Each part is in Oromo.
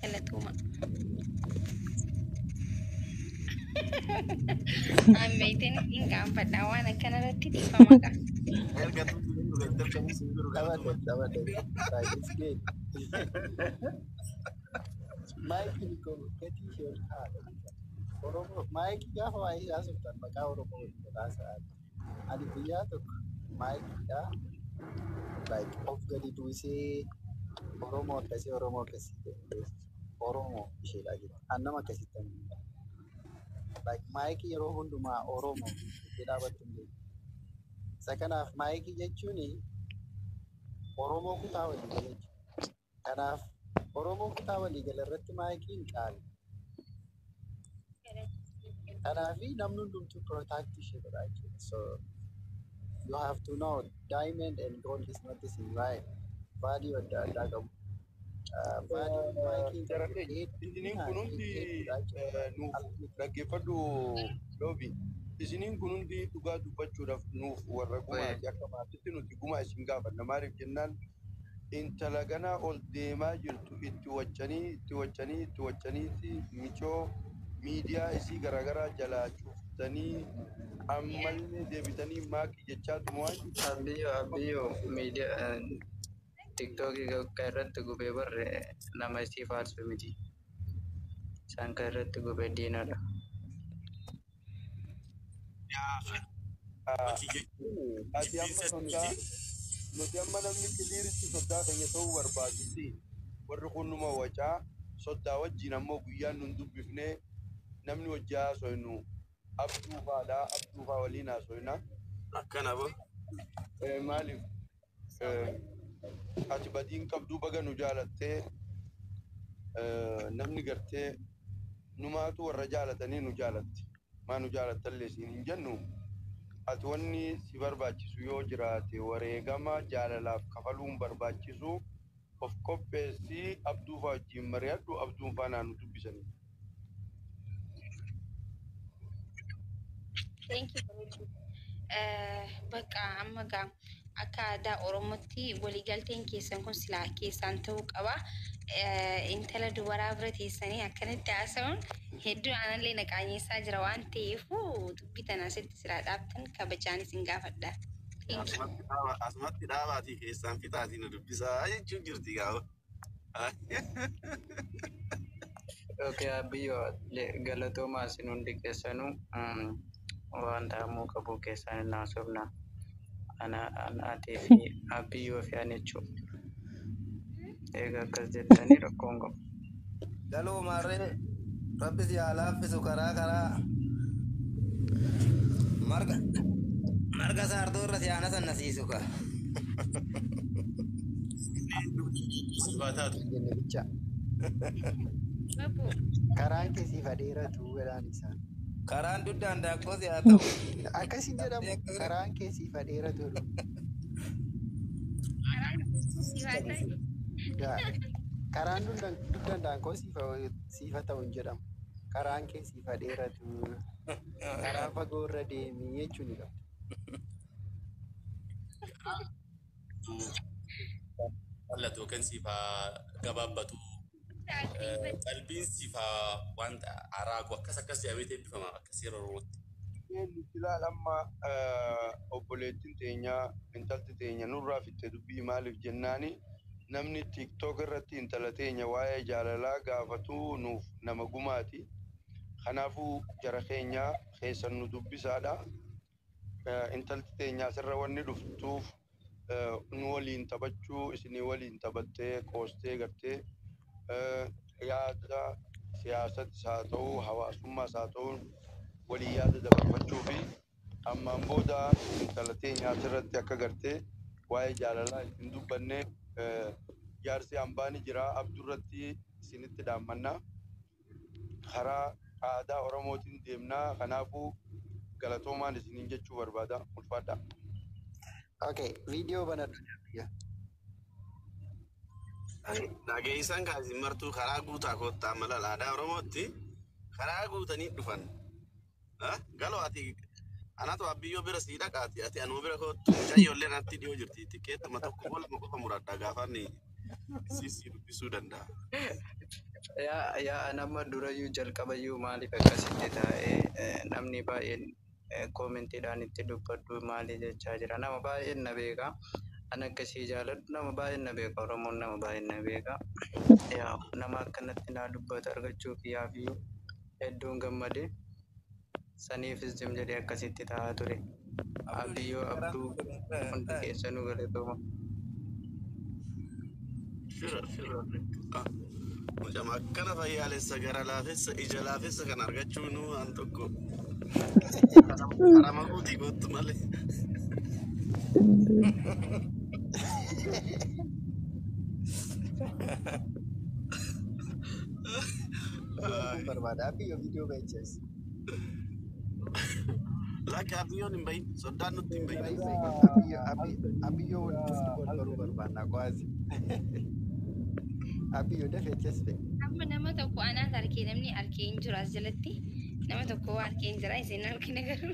Galatooma. Ammeetiin hin gaanfadha waan akkana irratti dhiifama qaba. Erga tuuti sin jiru Taphadhe galatuma. taphadhe. Like, it's good. Maayikiin koo gatii ishee ol kaa'adha. Oromoo maayikii gaafa waa'ee haasoftan maqaa Oromoo waliin haasa'aa. Ani guyyaa tokko maayikiidhaa like of gadi buusee Oromoo akkasii Oromoo akkasii jedhee Oromoo isheedhaa jedha. An nama akkasitti amanu. Like maayikii yeroo hundumaa Oromoo jettee dhaabattu hin beeku. Isa kanaaf maayikii jechuun Oromoo kutaa waliigala jechuudha. Kanaaf Oromoo kutaa waliigala irratti maayikiin qaali. Kanaaf namni hundumtuu protect ishee godha jechuudha. So you have to know diamond and gold is not the same, right? Value adda addaa qabu. Value maayikiin Jara qabdu keenya isiniin hedduminaan kun hundi hedduudha jechuudha. Nuuf dhaggeeffadhu loobi. Isiniin kun hundi dhugaa dubbachuudhaaf nuuf warra gumaati, akka maatitti nuti gumaa isin gaafanna. Maaliif jennaan, intala ganaa ol deemaa jirtu itti waccanii itti waccanii itti waccaniiti micoo miidiyaa isii garaagaraa jalaa cuftanii ammallee deebitanii maakii jechaatuma waan jirtu. Abbiyyoo, abbiyyoo, miidiyaa tiktookii kan irratti gubee barre nama isii faarsu miti. Isaan kan irratti gubee diinadha. Ati amma soddaa nuti amma namni kiliiritti soddaa keenya ta'uu barbaadutti warri kun numa wacaa soddaa wajjin ammoo guyyaan nun dubbifnee namni wajji haasoynu abduu faadha, abduu faa waliin haasoyna. Akkana bo. Maaliif ati badiin qabduu baga nu jaalattee, namni gartee numaatu warra jaalatanii nu jaalatti maa nu jaalattallee siin hin jennu. Ati wanni si barbaachisu yoo jiraate wareegama jaalalaaf kafaluun barbaachisu of qopheessii abduu faa wajjin mari'adhu, abduun faa naa nu dubbisanii. Thank you, bareedduu. Bakka amma gaa akka aadaa Oromootti waliigalteen keessan kun silaa keessaan ta'uu qaba. Intala dubaraa bira teessanii akkanatti haasa'uun hedduu aanallee na qaanyeessaa jira waan ta'eef dubbii tana asitti silaa dhaabtan kabajaan isin gaafadha. Thank you. Asumatti dhaabaatii keessaan fixaatii nu dubbisaa jechuun jirti gaafa. Okay, abbiyyoo, galatoomaa isin hundi keessanuu waan ta'amuu qabu keessaan hin haasofna. Ana atii fi abbiyyoo fi ani jechuudha. Eega akkas jettanii rakkoon qabu. Galoo maarree, rabbi si haa laaffisu, karaa marga saartuu irra si haa nasannasiisu ka. Siifaa taatu. Jenne bicha. Babu. Karaan kee siif adeeratu jedhaan isaan. Karaan duddaan daakkoo si haa ta'u. Akkasin jedhamu, karaan kee siif adeeratu jedhu. Karaan si haa ta'u. Yaa, karaan dugdaan daankoo siif haa ta'u hin jedhamu. Karaan kee siif adeeratu. Karaa fagoo irra deemii jechuun ni qabda. Bal'atu yookaan siif haa gabaabbatu, qalbiin siif haa wanta araagu akkas akkas jedhamee eebbifama akka seera Oromootti. Nuti ilaal amma obboleettiin teenya, intalti teenya nurraa fitte dubbii. Maaliif jennaani, namni tiktok irratti intala teenya waa'ee jaalalaa gaafatu nuuf nama gumaati. Kanaafuu jara keenya keessan nu dubbisaadha. Intalti teenya asirra wanni dhuftuuf nu waliin taphachuu, isinii waliin taphattee qoostee gartee yaada siyaasatis haa ta'u hawaasummaas haa ta'u walii yaada dabarfachuu fi ammaan booda intala teenya asirratti akka gartee waa'ee jaalalaa ittiin dubbanne jaarsi hambaani jira, abdurratti isinitti dhaammannaa, karaa aadaa Oromootiin deemnaa. Kanaafuu galatoomaan isiniin jechuu barbaada, ulfaadha. Okay, viidiyoo banadhu. Dhageessan kaasin martuu karaa guutaa kottaa mala aadaa Oromootti karaa guutanii dhufan. Galoo, ati anatu abbiyyoo bira sii dhaqaati, ati anuma bira kottu, mucayyoollee natti dhiyoo jirti, tikeettuma tokko moo lama qofa muradha gaafanni isii sii dubbisuu danda'a. Yaa nama durayyuu jalqabayyuu maaliif akkasitti taa'ee namni baay'een koomentiidhaan itti dubbadhu maali jechaa jira. Nama baay'een na beeka. An akkasii jaaladhu nama baay'een na beeka. Oromoon nama baay'een na beeka. Yaa nama akkanatti naa dubbatu argachuu kiyyaafiyyuu hedduun gammade. Saniifis jim jedhee akkasitti taa'aa ture. Abiyyoo Abduu hundi keessanuu galatooma. Fira fira. Mucama akkana fayyaalessa gara laafessa ija laafessa kan argachuu nu waan tokko. Karama guutii gootu malee. Kun barbaada. Abbiyyoo viidiyoo ba'ichees. Lakki abiyyoon hin bahin soddaan nutti hin bahin. Ba'i ba'i. Abbiyyoo Abbiyyoo wal dhuftu wal baruu barbaadna qo'aasi. Abbiyyoo dafee aches fe'e. Amma nama tokko anaas argee namni argee hin jiru as jalatti. Nama tokko waa argee hin jira isin argina garuu.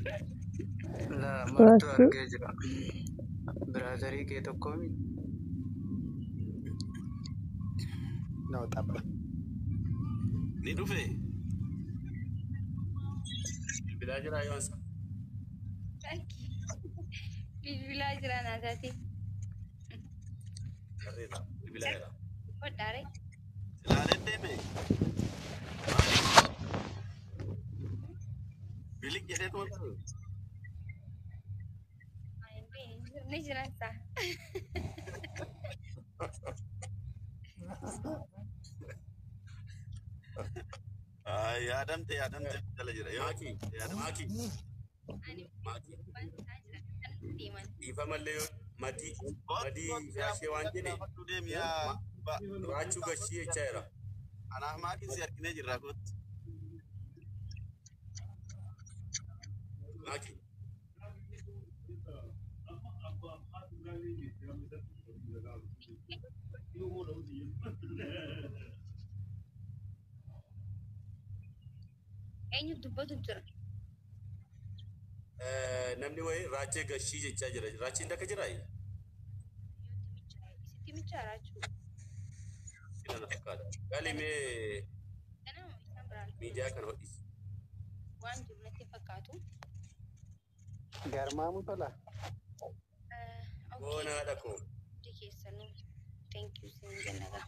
Laa martuu Raachuu. argee jira. Biraazarii kee tokkoomi. No tapha. Ni dhufe. Bilbilaa jira yoo ansa. Bilbilaa jira naataati. Barreessa. Bilbilaa jira. Hodhaare. Silaalee deeme. Bilik jedhee tuma qabe. Ni jiraata. Yaadamte yaadamte jala jira. Yoo Maaki. yaadamte. Maaki. Ani Maaki. waan isaa jira. Kanatti deeman. Dhiifamallee yoo madii Kootu madii kootu yaa shaashee waan jedhe gaafadhu deemi yaa ba. Raachuu gashii jechaa jira. Anaaf maatiin si arginee jirra kootu. Maaki. Eenyu dubbatu jira? Namni wayii raachee gashii jechaa jira. Raacheen dakka jiraa? Isitti michaara jechuudha. Sina na fakkaata. Galimee Ganama isaan biraan miidiyaa kana hodhisi. waan jiru natti fakkaatu. Garmaamu tola. Okay. Boonaadha koo. Hundi keessanuu thank you sin jenna.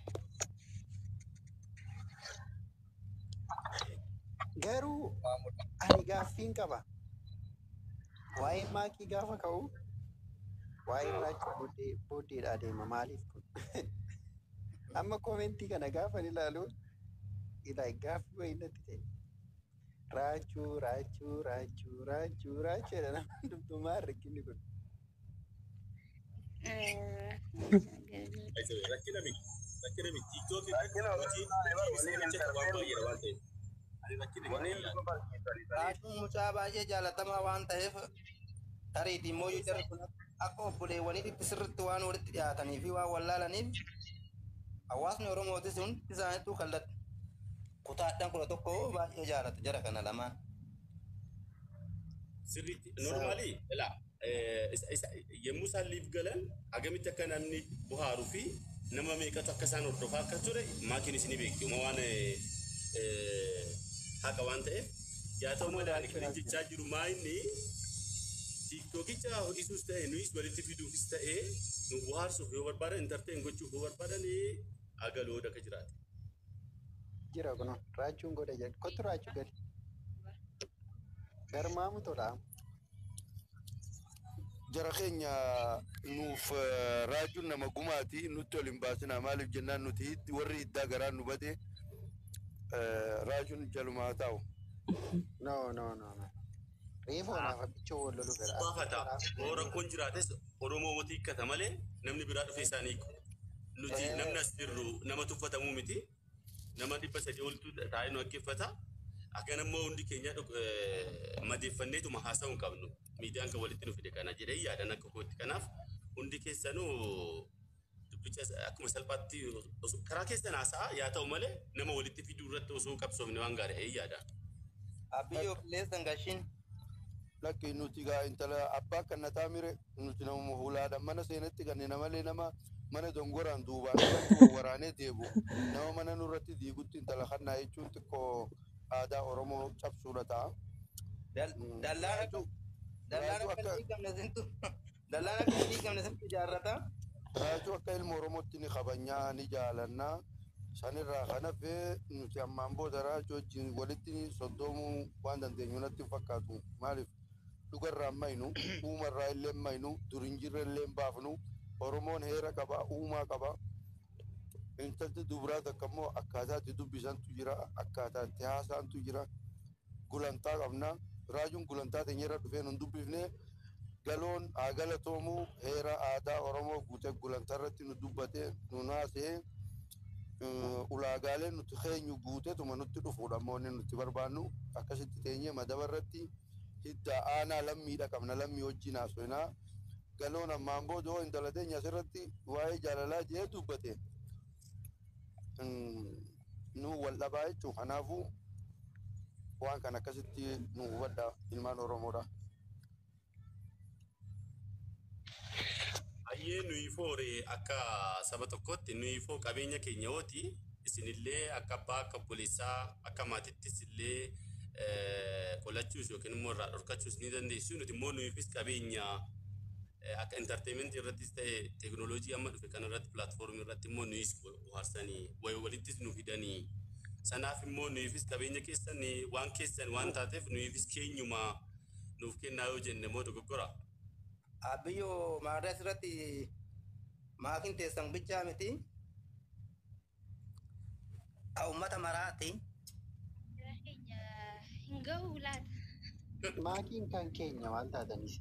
Garuu ani gaaffiin qaba. Waa'ee maakii gaafa ka'u waa'ee raachuu booddee booddeedha adeema maaliif kun? Amma koomentii kana gaafa ilaalu ilaa gaaffii wayii natti ta'e. Raachuu raachuu raachuu raachuu raachuu jedha nama hundumtuu rakkinni kun. Rakkina miti. Rakkina miti. TikTok irratti hojii hojii isin hojjetan waan baay'eedha waan ta'eef. Ani rakkina Waliin jedhee yaada. Raachuun mucaa baay'ee jaalatamaa waan ta'eef tariitii immoo yoo jarri kun akka obboleewwaniitti sirriitti waan walitti dhiyaatanii fi waan wallaalaniif hawaasni Oromootis hundi isaaniitu kallatti kutaadhaan 11 baay'ee jaalatu jara kana lamaan. Sirriitti normaalii ilaa yommuu isaan liif galan hagamitti akka namni bohaaruu fi nama meeqatu akka isaan hordofaa akka ture maakiin isinii beekti. Uma waan haqa waan ta'eef yaa ta'u malee ani kan inni jechaa jiru maa inni tiiktookicha hodhisuus ta'e nuyis walitti fiduufis ta'e nu bohaarsuuf yoo barbaadan entertain gochuuf yoo barbaadan agaloo akka jiraate. Jira kun raachuun godha jedhu. Kottu raachuu gali. Garmaamu tola. Jara keenya nuuf raajuun nama gumaati nutti ol hin baasinaa maaliif jennaan nuti warri iddaa garaan nu bade raajuun jalumaa taa'u. No no no no. Reefu anaaf abbichoo wal lolu fedha. Baafata. Yoo rakkoon jiraates Oromoo mootii hiikkata malee namni biraa dhufee isaanii hiiku. Nuti namni as jirru nama tuffatamuu miti. Nama 300 oltu taa'ee nu dhaggeeffata. Akkan immoo hundi keenya madeeffanneetuma haasa'uu hin qabnu. Miidiyaan kan walitti nu fide kana jedhee yaadan akka kootti. Kanaaf hundi keessanuu dubbicha akkuma salphaatti karaa keessan haasa'aa yaa ta'u malee nama walitti fiduu irratti osoo qabsoofne waan gaarii yaada. Abbiyyoo qilleessan gashiin. Lakki nuti gaa intala abbaa kan na taamire nuti namuma hulaadha mana seenatti kan malee nama Mana dongoraan duubaan irratti waraanee deebu nama mana nurratti diigutti intala kannaa jechuun xiqqoo aadaa Oromoo cabsuudha ta'a. Dallaan akka dallaan Raajuu akka hin akka diigamne sintu dallaan akka hin diigamne sintu ijaarrata. Raajuu akka ilma Oromootti ni kabajnaa, ni jaalannaa. Sanirraa kan hafe nuti ammaan booda raajuu wajjin walitti soddoomuu waan dandeenyu natti hin fakkaatu. Maaliif dhugarraa hin maynu, uumarraa illee hin maynu, dur hin jirre illee hin baafnu. Oromoon heera qaba, uumaa qaba. Intalti dubaraa takka immoo akkaataa itti dubbisantu jira, akkaataa itti haasaantu jira. Gulantaa qabna. Raajuun gulantaa teenya irra dhufee nun dubbifne. Galoon haa galatoomuu, heera aadaa Oromoo guutee gulantaa irratti nu dubbate, nu naasee, ulaagaalee nuti keenyu guuteetuma nutti dhufuudha ammoo inni nuti barbaannu. Akkasitti teenyee madaba irratti hidda aanaa lammiidha qabna, lammii wajjin haasofnaa. Galoon ammaan booda hoo intala teenya asirratti waa'ee jaalalaa jee dubbate nu wal dhabaa jechuun. Kanaafuu waan kana akkasitti nu hubadha, ilmaan Oromoodha. Baay'ee nuyi foore akka saba tokkotti nuyi foo qabeenya keenya hooti, isinillee akka abbaa, akka obboleessaa, akka maatittis illee qolachuus yookiin immoo irraa dhorkachuus ni dandeessu. Nuti immoo nuyiifis qabeenya akka entertainmentii irrattis ta'e, teekinooloojii amma dhufe kana irratti, pilaatfoormii irratti immoo nuyis bohaarsanii wayi walittis nu fidanii, sanaaf immoo nuyiifis qabeenya keessan waan keessan waan taateef nuyiifis keenyuma nuuf kennaa yoo jenne immoo dogoggora. Abbiyyoo, maarree asirratti maatiin teessan bichaa miti. Ka uummata maraati. Jara keenya hin gahu laata? Maatiin kan keenya maal taatanis?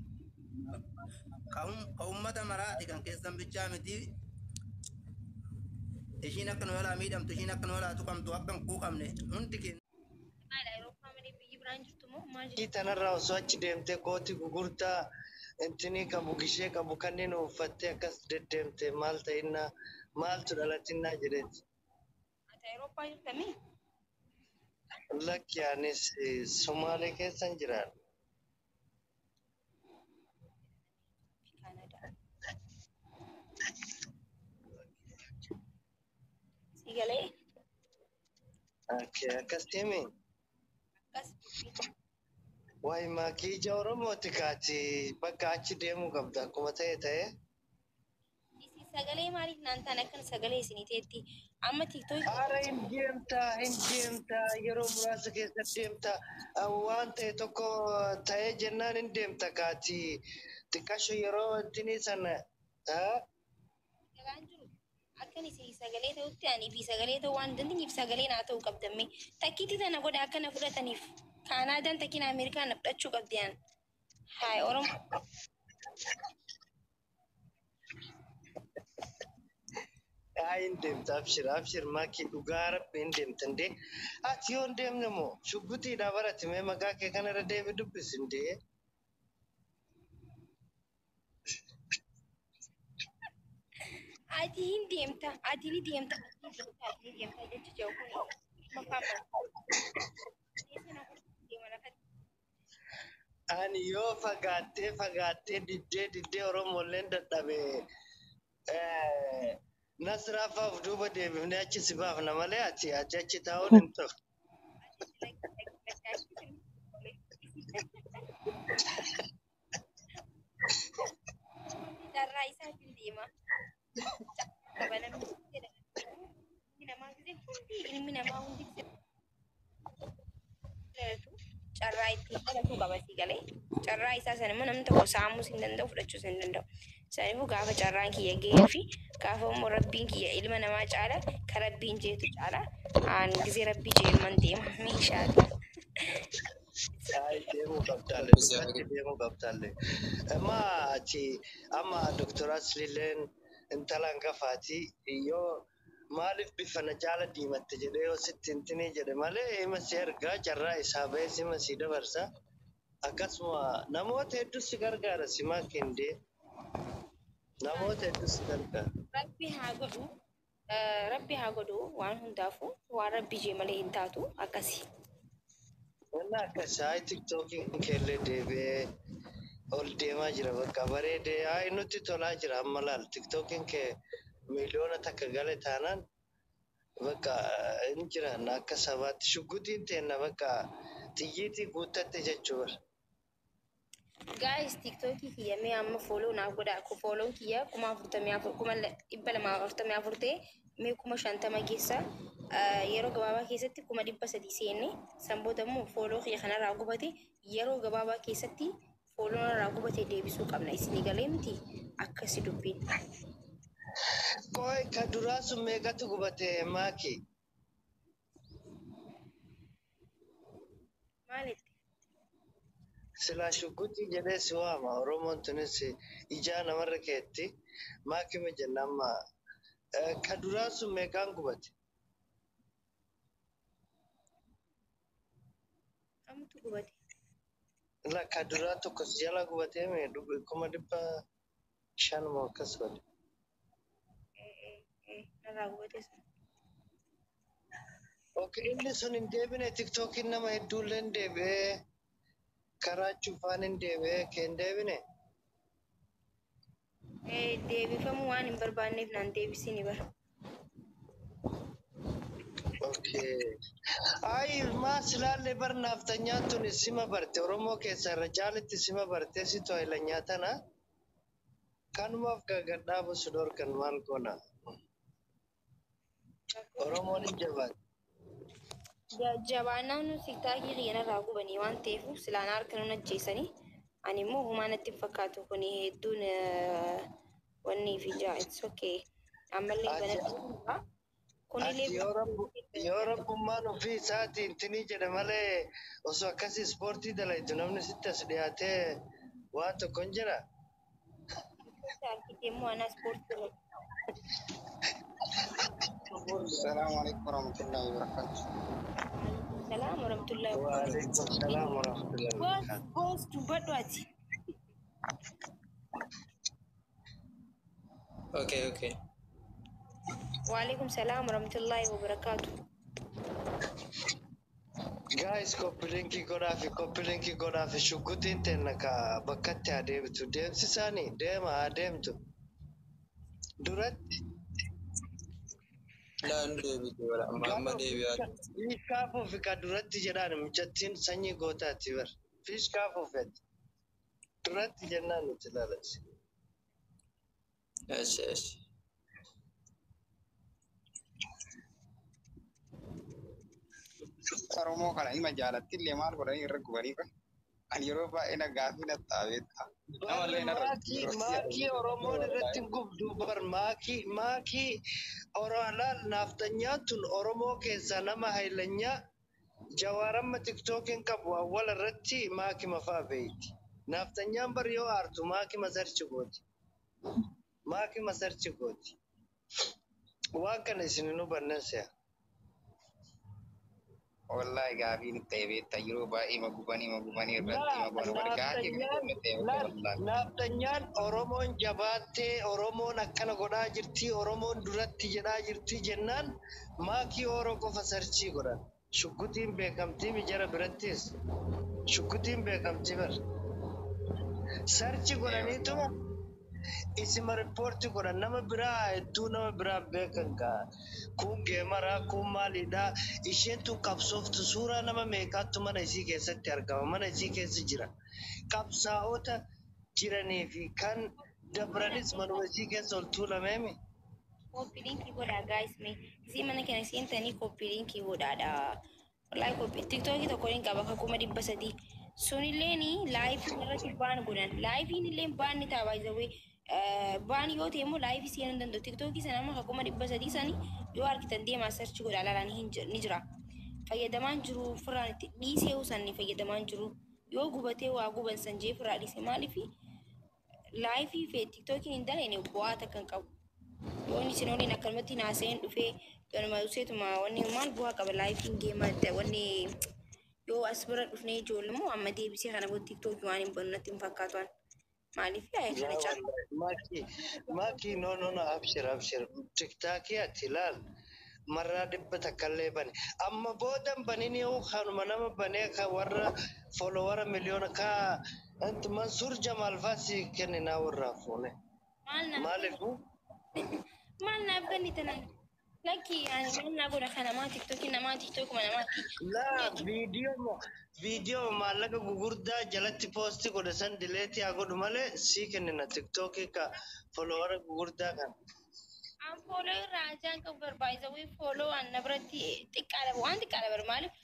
Ka uummata maraati, kan keessan bichaa miti. Ishiin akka nu jalaa miidhamtu, ishiin akka nu jalaa tuqamtu, akka hin quuqamne hundi keenya. Maal, Awurooppaa malee biyyi biraan jirtu moo maal Fakkii jechuudha? tanarraa osoo achi deemtee kootii gugurdaa intinii qabu, gishee qabu kanneen uffattee akkas deddeemte maal ta'innaa, maaltu dhalatinnaa jedheeti. Ati Awurooppaa jirtamii? Lakki, anis Sumaalee keessan jiraadha. Kaanadaa. Si galee? Okay, akkas deeme. Akkas dubbiin. Wayi maakii, ija Oromooti kaati, bakka achi deemuu qabda akkuma ta'e ta'e. Isin sagalee maaliif naan ta'an akkana sagalee isinii ta'etti amma TikTokii? Haara, hin deemtaa, hin deemtaa, yeroo muraasa keessa deemtaa. Waan ta'e tokko ta'ee jennaan hin deemta kaati, xiqqasho yeroo intinii sana. Galaan jiru akkan isin sagalee ta'utti ani fi sagalee ta'uu waan dandeenyeef sagalee naa ta'uu qabdamme. Takkiitti tana godha akka na fudhataniif. Kaanaadaan takkiin Ameerikaan na fudhachuu qabdi an. Haay Oromoo. Haa, hin deemta, abshir, abshir maakii, dhugaa rabbi hin deemta. Indee ati yoo hin deemne moo shubbutiidhaa barati? Mee maqaa kee kana irra deebi dubbisi indee. Ati hin deemta, ati ni deemta, ati ni deemta, ati ni deemta jechi jiru kun maqaa deema lafatti. Ani yoo fagaattee fagaattee diddee diddee Oromolleen dadhabe, Nasraa fa'aa of duuba deebifnee achi si baafna malee ati achi taa'uun hin ta'u. Ati lakki lakki carraa isaatiin deema. Qaba namni jedha. Ilmi namaa gisee hundi, ilmi namaa hundi gisee dhalatu carraa ittiin dhalatu qaba, si galee. Carraa isaa sana immoo namni tokko saamuus hin danda'u, fudhachuus hin danda'u. Saniifuu gaafa carraan kiyya gahee fi gaafa immoo rabbiin kiyya ilma namaa caala, ka rabbiin jeetu caala, aan gisee rabbii jeeruman deema meeshaadha. Ay, deemuu qabdaalle, dhugatti deemuu qabdaalle. Amma ati amma Doktor Asliileen intala hangafaati, yoo maaliif bifa na caala diimatte jedhee yoo sitti hintinii jedhe malee hima si ergaa, carraa isaa ba'ee sima si dabarsa. Akkasuma namoota hedduu si gargaara, si maakindee namoota hedduu si gargaara. Rabbi haa godhu, rabbi haa godhu, waan hundaafuu waan rabbi jee malee hin taatu, akkasi. Wanna akkas hayi TikTokiin keellee deebi'ee ol deemaa jira, bakka bareedee hayi nutti tolaa jira. Amma laal, TikTokiin kee 1 million gale taanaan bakka hin jiraanna akka sabaatti shuggutiin teenna bakka xiyyiitii guuttatte jechuudha. Guys, TikTokii kiyya mee amma follow naaf godhaa. Follown kiyya 44,000, 244,000 ta'e, mee 50,000 keessa yeroo gabaabaa keessatti 300,000 seenne. San booda immoo follow kiyya kanarraa gubate, yeroo gabaabaa keessatti follow narraa gubate deebisuu qabna. Isinii galee miti akkasi dubbiin. Qoy, ka duraa sun meeqatu gubate, Maaki? Maalitti? Silaa shuggutii jedhee si waama. Oromoon tunis ijaa namarra keetti. Maakima jenna amma. Ka duraa sun meeqaan gubate? Kamtu gubate? La, ka duraa tokko si jala gubatee mee 500,000 moo akkas bade. Narraa gubate sun. Okay, inni sun hin deebine. TikTokiin nama hedduullee hin deebi'ee, karaa cufaan hin deebi'ee, kee hin deebine. Deebifamuu waan hin barbaanneef naan deebisini bara. Okay. Ay, maa silaallee bar naaftanyaan tun sima barte, Oromoo keessa irra caalitti sima barte, si to'aylanyaa tana. Kanumaaf gagadhaabu si dhorkan, maal goona? Oromoon hin jabaatu. Jabaannaan nu TikTokii kiyyanarraa gubanii waan ta'eef silaan harka nun ajjeesanii, ani immoo humaa natti hin fakkaatu. Kun hedduun wanni fi jaa, it's okay, ammallee banadhu kunillee. Ati yoo rabbummaan ofii isaatiin tinii jedhe malee, osoo akkasii ispoortii dalaytu namni sitti as dhiyaatee waan tokko hin jira. Argite immoo anaa ispoortii dalagu. السلام عليكم ورحمة الله وبركاته. Salaam warahmatullahi. Waalaikum salaam warahmatullahi wabarakatuh. Boos, dubbadhu ati. Okay. Waalaikum salaam warahmatullahi wabarakaatu. Guys, copy linkii godhaa fi copy linkii godhaa fi shuggutiin teenna ka bakkatti haa deebitu. Deemsisaanii deema, haa deemtu. Duratti Laan deebitu wala amma amma deebi'aa. Fiishkaa fuufi ka duratti jedhaan, mucattiin sanyii gootaati bar. Fiishkaa fuufetti. Duratti jennaan nuti ilaalasi. Eshi eshi. Oromoo kana hima jaalattillee maal godhanii irra gubanii kan ani yeroo baay'ee na gaafii na xaabeetta. Bar Namallee narra maakii maakii Oromoon irratti hin gubdu bar, maakii maakii Orolaal naaftanyaan tun Oromoo keessaa nama haylanyaa Jawaaramma TikTokiin qabu awwala irratti maakii mafaa beeyti. Naaftanyaan bar yoo aartu maakii search gooti. Maakii search gooti. Waan kana isin hin hubannan se'a. Wallahi gaafii nutti ta'e beektaa, yeroo baay'ee ma gubanii ma gubanii irratti ma guban wal gaafii nutti ta'e wallahi. Naaftanyaan Oromoon jabaattee, Oromoon akkana godhaa jirti, Oromoon duratti jedhaa jirti jennaan maakii Oro qofa search godhan. Shuggutiin beekamtii mijara birattis. Shuggutiin beekamtii bar. Search godhaniituma isima report godhan, nama biraa hedduu nama biraa beekan gaa. Kun gameraa, kun maalidhaa, isheen tun qabsooftu, suuraa nama meeqaattu mana isii keessatti argama, mana isii keessa jira. Qabsaa'ota jiranii fi kan dabranis manuma isii keessa ol tuulameemi. Copy linkii godhaa guys, mee isii mana kana seentanii copy linkii godhaadha. Wallahi copy TikTokii tokko ni qaba ka 300,000. Sunilleen liveii irratti ban godhan. Liveiin illee ban ni ta'a baay'ee. Ban yoo ta'e immoo liveii seenuu hin danda'u. TikTokii sana amma ka 300,000 sani yoo argitan deemaa search godhaa ilaalaa, ni jira. Fayyadamaan jiru, firaan itti dhiisee san fayyadamaan jiru. Yoo gubatee waa guban san jee firraa dhiise, maaliifi liveii fi TikTokiin hin dalene bu'aa takka hin qabu. Yoo inni isin waliin akkanumatti naaseen dhufee ganuma useetuma wanni maal bu'aa qaba liveiin geema wanni yoo as bira dhufnee ijoollee immoo amma deebisee kana booda TikTokii waan hin banu natti hin fakkaatu. Maaliif yaa'e kana caalaa. Maakii maakii, no, no, no, abshir, abshir, TikTokii ati ilaal marraa 100 illee bane, amma boodan banini yoo kanuma nama banee ka warra followera miliyoona ka inti Mansuur Jamaal faa si kenninaa warraa fuune. Maal na Maaliif? Maal naaf kennitan? Lakki ani maal naa godha kana namaa tiktookii namaa tiktookuma namaati. Laa viidiyoo maallaqa gugurdaa jalatti poostii godhe san dileetii haa godhu malee sii kennina tiktookii ka folowara gugurdaa kan. An fooloo irraa ajaan qabu barbaachisa. Fooloo an na biratti xiqqaadha waan xiqqaadha bar maaliif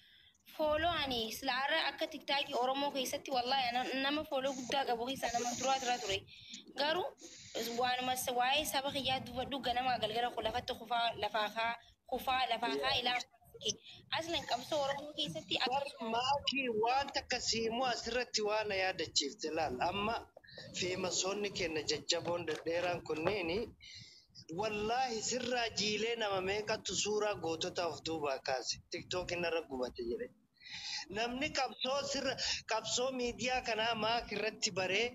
fooloo ani silaarra akka tiktaakii Oromoo keessatti wallaahi nama fooloo guddaa qabu keessaa nama duraa dura ture. Garuu waanuma waa'ee saba kiyyaa dubbadhu ganamaa galgala lafatti kufaa lafaa kaa kufaa lafaa kaa ilaa aslan qabsoo Oromoo keessatti akkasuma. Maakii waan takka siimuu asirratti waan na yaadachiifte laal amma feemasoonni keenya jajjaboon dhedheeraan kunniini wallaahi sirraa jiilee nama meeqattu suuraa gootota of duubaa kaase tiktookiin irra gubate jedhe. Namni qabsoo sirra qabsoo miidiyaa kanaa maak irratti baree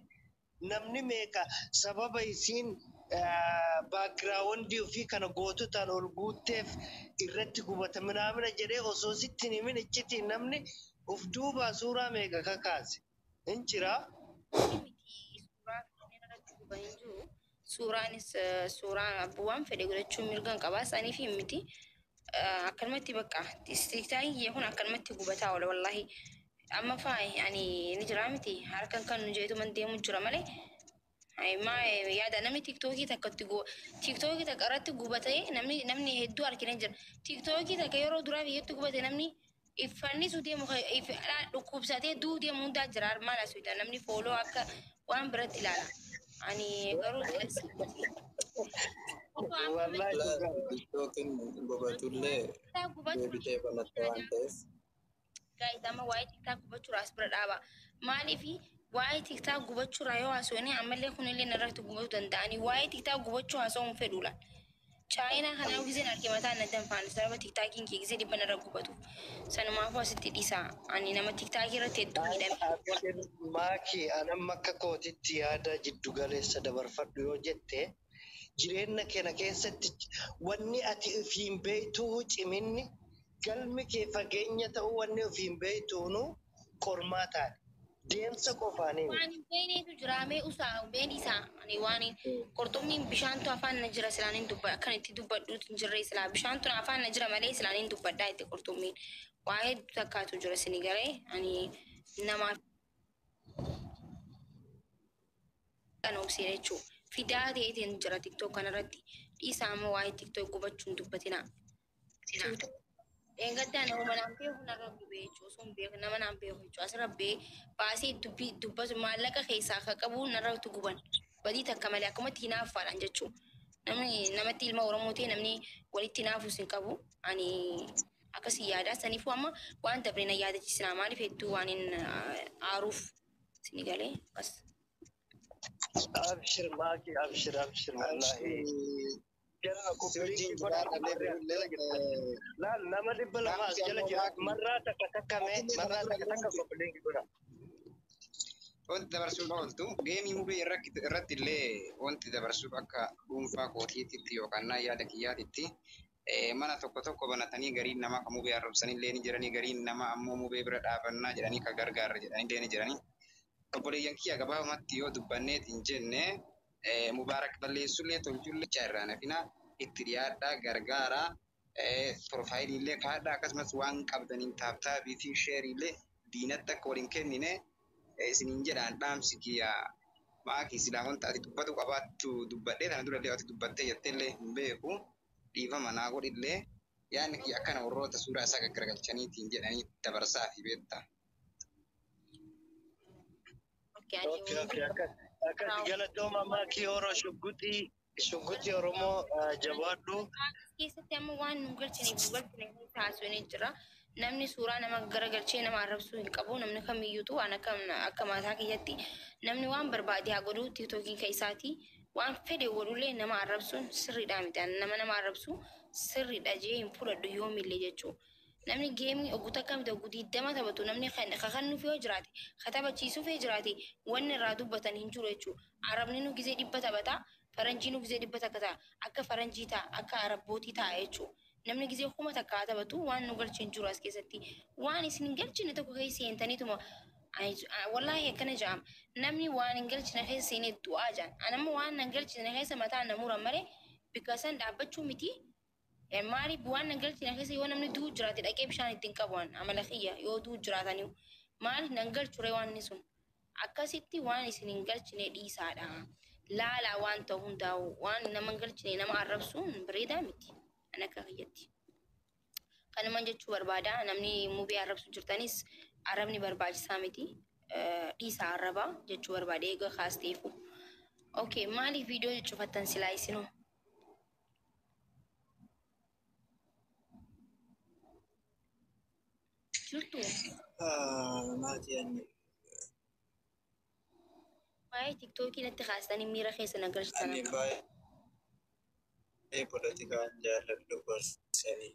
namni meeqa sababa isiin baakgiraawundii ofii kana goototaan ol guutteef irratti gubata minaamina jedhee osoo sitti hin himin iccitiin namni of duubaa suuraa meeqa kakaase hin jiraa. Miti suuraa kanneen irratti gubanii jiru. Suuraanis suuraa abbuwaan fedhe godhachuu mirga hin qabaa saniif miti. Akkanumatti bakka tiktaakiin kiyya kun akkanumatti gubataa oola wallaahi. Amma faa ani ni jira miti harkan kan nu jeetu man deemu jira malee. Maa yaada namni tiktookii takka itti tiktookii takka irratti gubatee namni hedduu argina jira. Tiktookii takka yeroo duraa biyyatti gubate namni iffannisu deemu dhukkubsatee duu deemu hundaa jira maal asii namni fooloo akka waan biratti ilaala. Ani garuu Wallaahi dhugaa. Tiktookiin gubatullee deebitee banatte waan ta'eef. Guys, amma waa'ee tiktaak gubachuudha as bira dhaaba. Maaliif waa'ee tiktaak gubachuudha yoo haasofne ammallee kunillee narratti gubachuu danda'anii waa'ee tiktaak gubachuu haasa'uun fedhuula. Chaayinaa kanaa giseen arge mataa na danfaan sababa tiktaakiin kee gisee dhibba narra gubatuuf. Sanumaafuu asitti dhiisa. Ani nama tiktaakii irratti hedduu miidhame. Maakii anamma akka kootitti yaada jiddu galeessa dabarfadhu yoo jette jireenya keenya keessatti wanni ati ofiin beektuu ciminni galmi kee fageenya ta'uu wanni ofiin beektuunu qormaataadha. Deemsa qofaanii Waan miti. hin beekneetu jira mee usaa been isaa ani waan qurxummiin bishaantu afaan na jira silaan hin dubba akkan itti dubbadhuutu hin jirre silaa bishaantu afaan na jira malee silaan hin dubbadhaa itti qurxummiin waa hedduu takkaatu jira sini garee ani namaaf kan obsee jechuudha. Fidaa ta'eetiin jira tiktook kanarratti dhiisaa amma waa'ee tiktook gubachuu hin dubbatinaa. Dheengaddaa nama naan beeku narra gubee jechuudha. Osoo hin beeku nama naan beeku jechuudha. Asirra bee baasee dubbii dubbatu maallaqa keessaa akka qabu narratti guban. Badii takka malee akkumatti hinaaffaadhaan jechuudha. Namni namatti ilma Oromoo ta'e namni walitti hinaafus hin qabu. Ani akkasii yaada. Saniifuu amma waan dabre na yaadachiisina. Maaliif hedduu waan hin aaruuf isin galee akkas. Abshir maakii abshir abshir wallaahi. Jarana Si wajjin koppiliinkii godhaa jiraadha warri as jala jirtan. Laal nama 200 as Dhaamsi jala ammoo jira. maakii Marraa takka takka mee atillee kana marraa dura takka takka koppiliinkii godhaa. Wanti dabarsuuf ooltu geemii mubee irratti illee wanti dabarsuuf akka dhuunfaa kootiitti yookaan yaada kiyyaatitti mana tokko tokko banatanii gariin namaa kan mubee arrabsanillee ni jiranii gariin namaa ammoo mubee bira dhaabannaa jedhanii kan gargaarra jedhanillee ni jiranii. Obboleeyyan kiyya gabaabumatti yoo dubbanneet hin jenne mubaarak balleessullee tolchullee irraa nafina itti dhiyaadhaa gargaaraa piroofaayiliillee kaadhaa akkasumas waan qabdaniin taaptaabii fi sheeriillee diinatti akka waliin kennine isiniin jedhaan dhaamsi kiyya maakii silaa wanta ati dubbatu qabaattu dubbadhee tana durallee ati dubbattee jetteellee hin beeku dhiifama naa godhillee yaadni kiyya akkana warroota suuraa isaa gaggaragalchaniitiin jedhanii dabarsaa fi beektaa. Okay, ani Okay, okay, akkas akkas galatooma maakii horoo shugguxii shugguxii Oromoo jabaadhu. Keessatti amma waan nu galchiniif nu galchine keessa haasofnee jira. Namni suuraa nama garagalchee nama arrabsuu hin qabu. Namni kamiyyuutu waan akka akka mataa kiyyatti namni waan barbaade haa godhu tiktookiin kan isaati. Waan fedhe godhullee nama arrabsuun sirriidha miti. Ani nama arrabsu sirriidha jee hin fudhadhu yoomillee jechuudha. Namni geemii oguu takka miti oguu 20 taphatu namni kan kakannuuf yoo jiraate ka taphachiisuuf yoo jiraate wanni irraa dubbatan hin jiru jechuudha. Arabni nu gizee 100 taphata faranjii nu gizee 100 ta'a akka faranjii ta'a akka arabbootii ta'a jechuudha. Namni gizee 1000 haa taphatu waan nu galche hin jiru as keessatti. Waan isin hin galchine tokko keessa seentaniituma wallaahi akkana jedhama. Namni waan hin galchine keessa seenee du'aa jedhan. Ani amma waan hin galchine keessa mataa na muran malee Bikka san dhaabbachuu miti. Maaliif waan nan galchine keessa yoo namni du'u jiraate dhaqee bishaan ittiin qabu waan amala kiyya yoo du'u jiraatanii maaliif nan galchure waan inni sun. Akkasitti waan isin hin galchine dhiisaadha. Laalaa waan ta'u hundaa'u waan nama hin galchine nama arrabsuun bareedaa miti. An akka kiyyatti. Kanumaan jechuu barbaada. Namni mubee arrabsu jirtanis arrabni barbaachisaa miti. Dhiisaa arrabaa jechuu barbaada eega kaasteefu. Okay, maaliif viidiyoo cufattan silaa isinoo? Jirtu Maatii ani waa'ee tiktookii natti kaastanii miira keessa na galchitan ani akka. Baay'ee poolitikaan jaalladhu barsanii.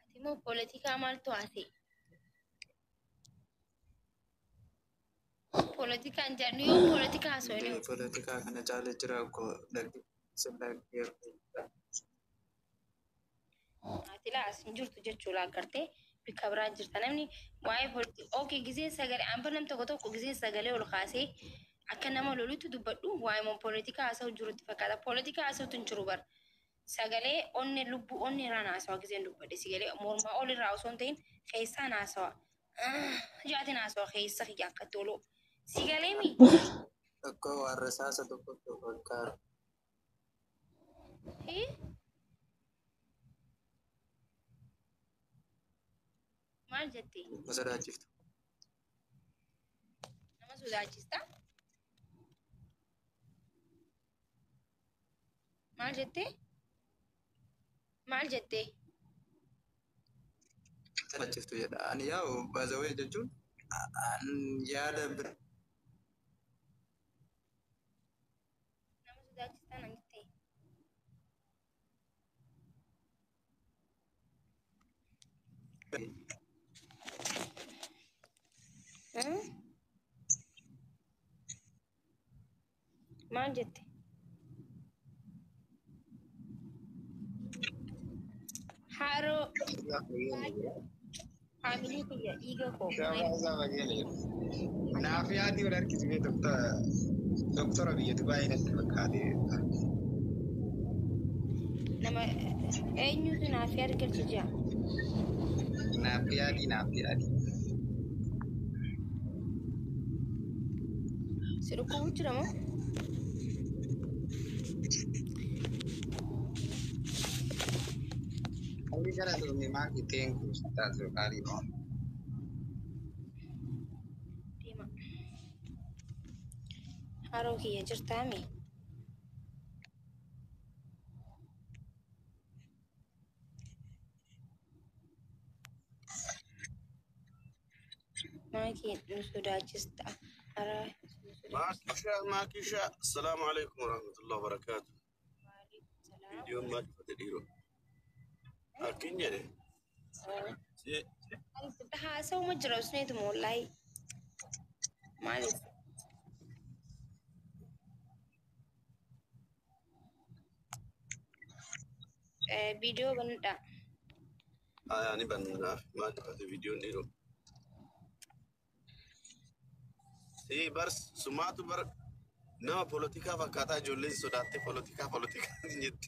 Ati immoo poolitikaa maaltu haasa'e? Poolitikaan jaalladhu yoo poolitikaa haasa'u Poolitikaa kana caala jira koo dhaggeeffadha. Ati laa as hin jirtu jechuu laa gartee bikka biraa jirta namni waa'ee poolitikaa. Okay, gizeen sagalee an bar nam tokko tokko gizeen sagalee ol kaasee akka nama lolutti dubbadhu waa'ee moo poolitikaa haasa'u jirutti fakkaata. Poolitikaa haasa'utu hin jiru bar. Sagalee onne lubbuu onne irraan haasawa gizeen dubbadhe sagalee mormaa ol irraa osoo hin ta'in keessaan haasawa. Jaatiin haasawa keessa kiyya akkatti oolu. Sagalee mi? Tokko waan rasaasa tokko fakkaata. Maal jettee? Na sodaachiftu. Nama sodaachista? Maal jettee? Maal jettee? Sodaachiftu jedha. Ani yaa'u baazawee jechuun yaada bira. Nama sodaachista nan jettee? Maal jette? Haroo faamilii kiyya dhiiga koo. Naaf yaadii wal harkisee doktora biyya Dubaayii natti fakkaate. Nama eenyutu naaf yaad galche jira? Naaf yaadii naaf yaadii. Si dhukkubuu jira moo? Hawwi gara turme maa kiteen kuusitaa qaalii moo? Deema. Haroo kiyya jirtaami? Maakii nu sodaachista. Hara nu sodaachista. Maakisha maakisha. Assalaamu alaikum warahmatullahi wabarakatuh. Waalaikum salaam. Viidiyoon maa cufate dhiiroo? Akkin jedhe. Si Haasawuma jira usneetuma wallaahi. Maaliif? Viidiyoo banadhaa. Aya ni bannaaf maa cufate viidiyoon dhiiroo? Si bar sumaatu bar nama poolitikaa fakkaataa ijoolleen sodaattee poolitikaa poolitikaa jetti.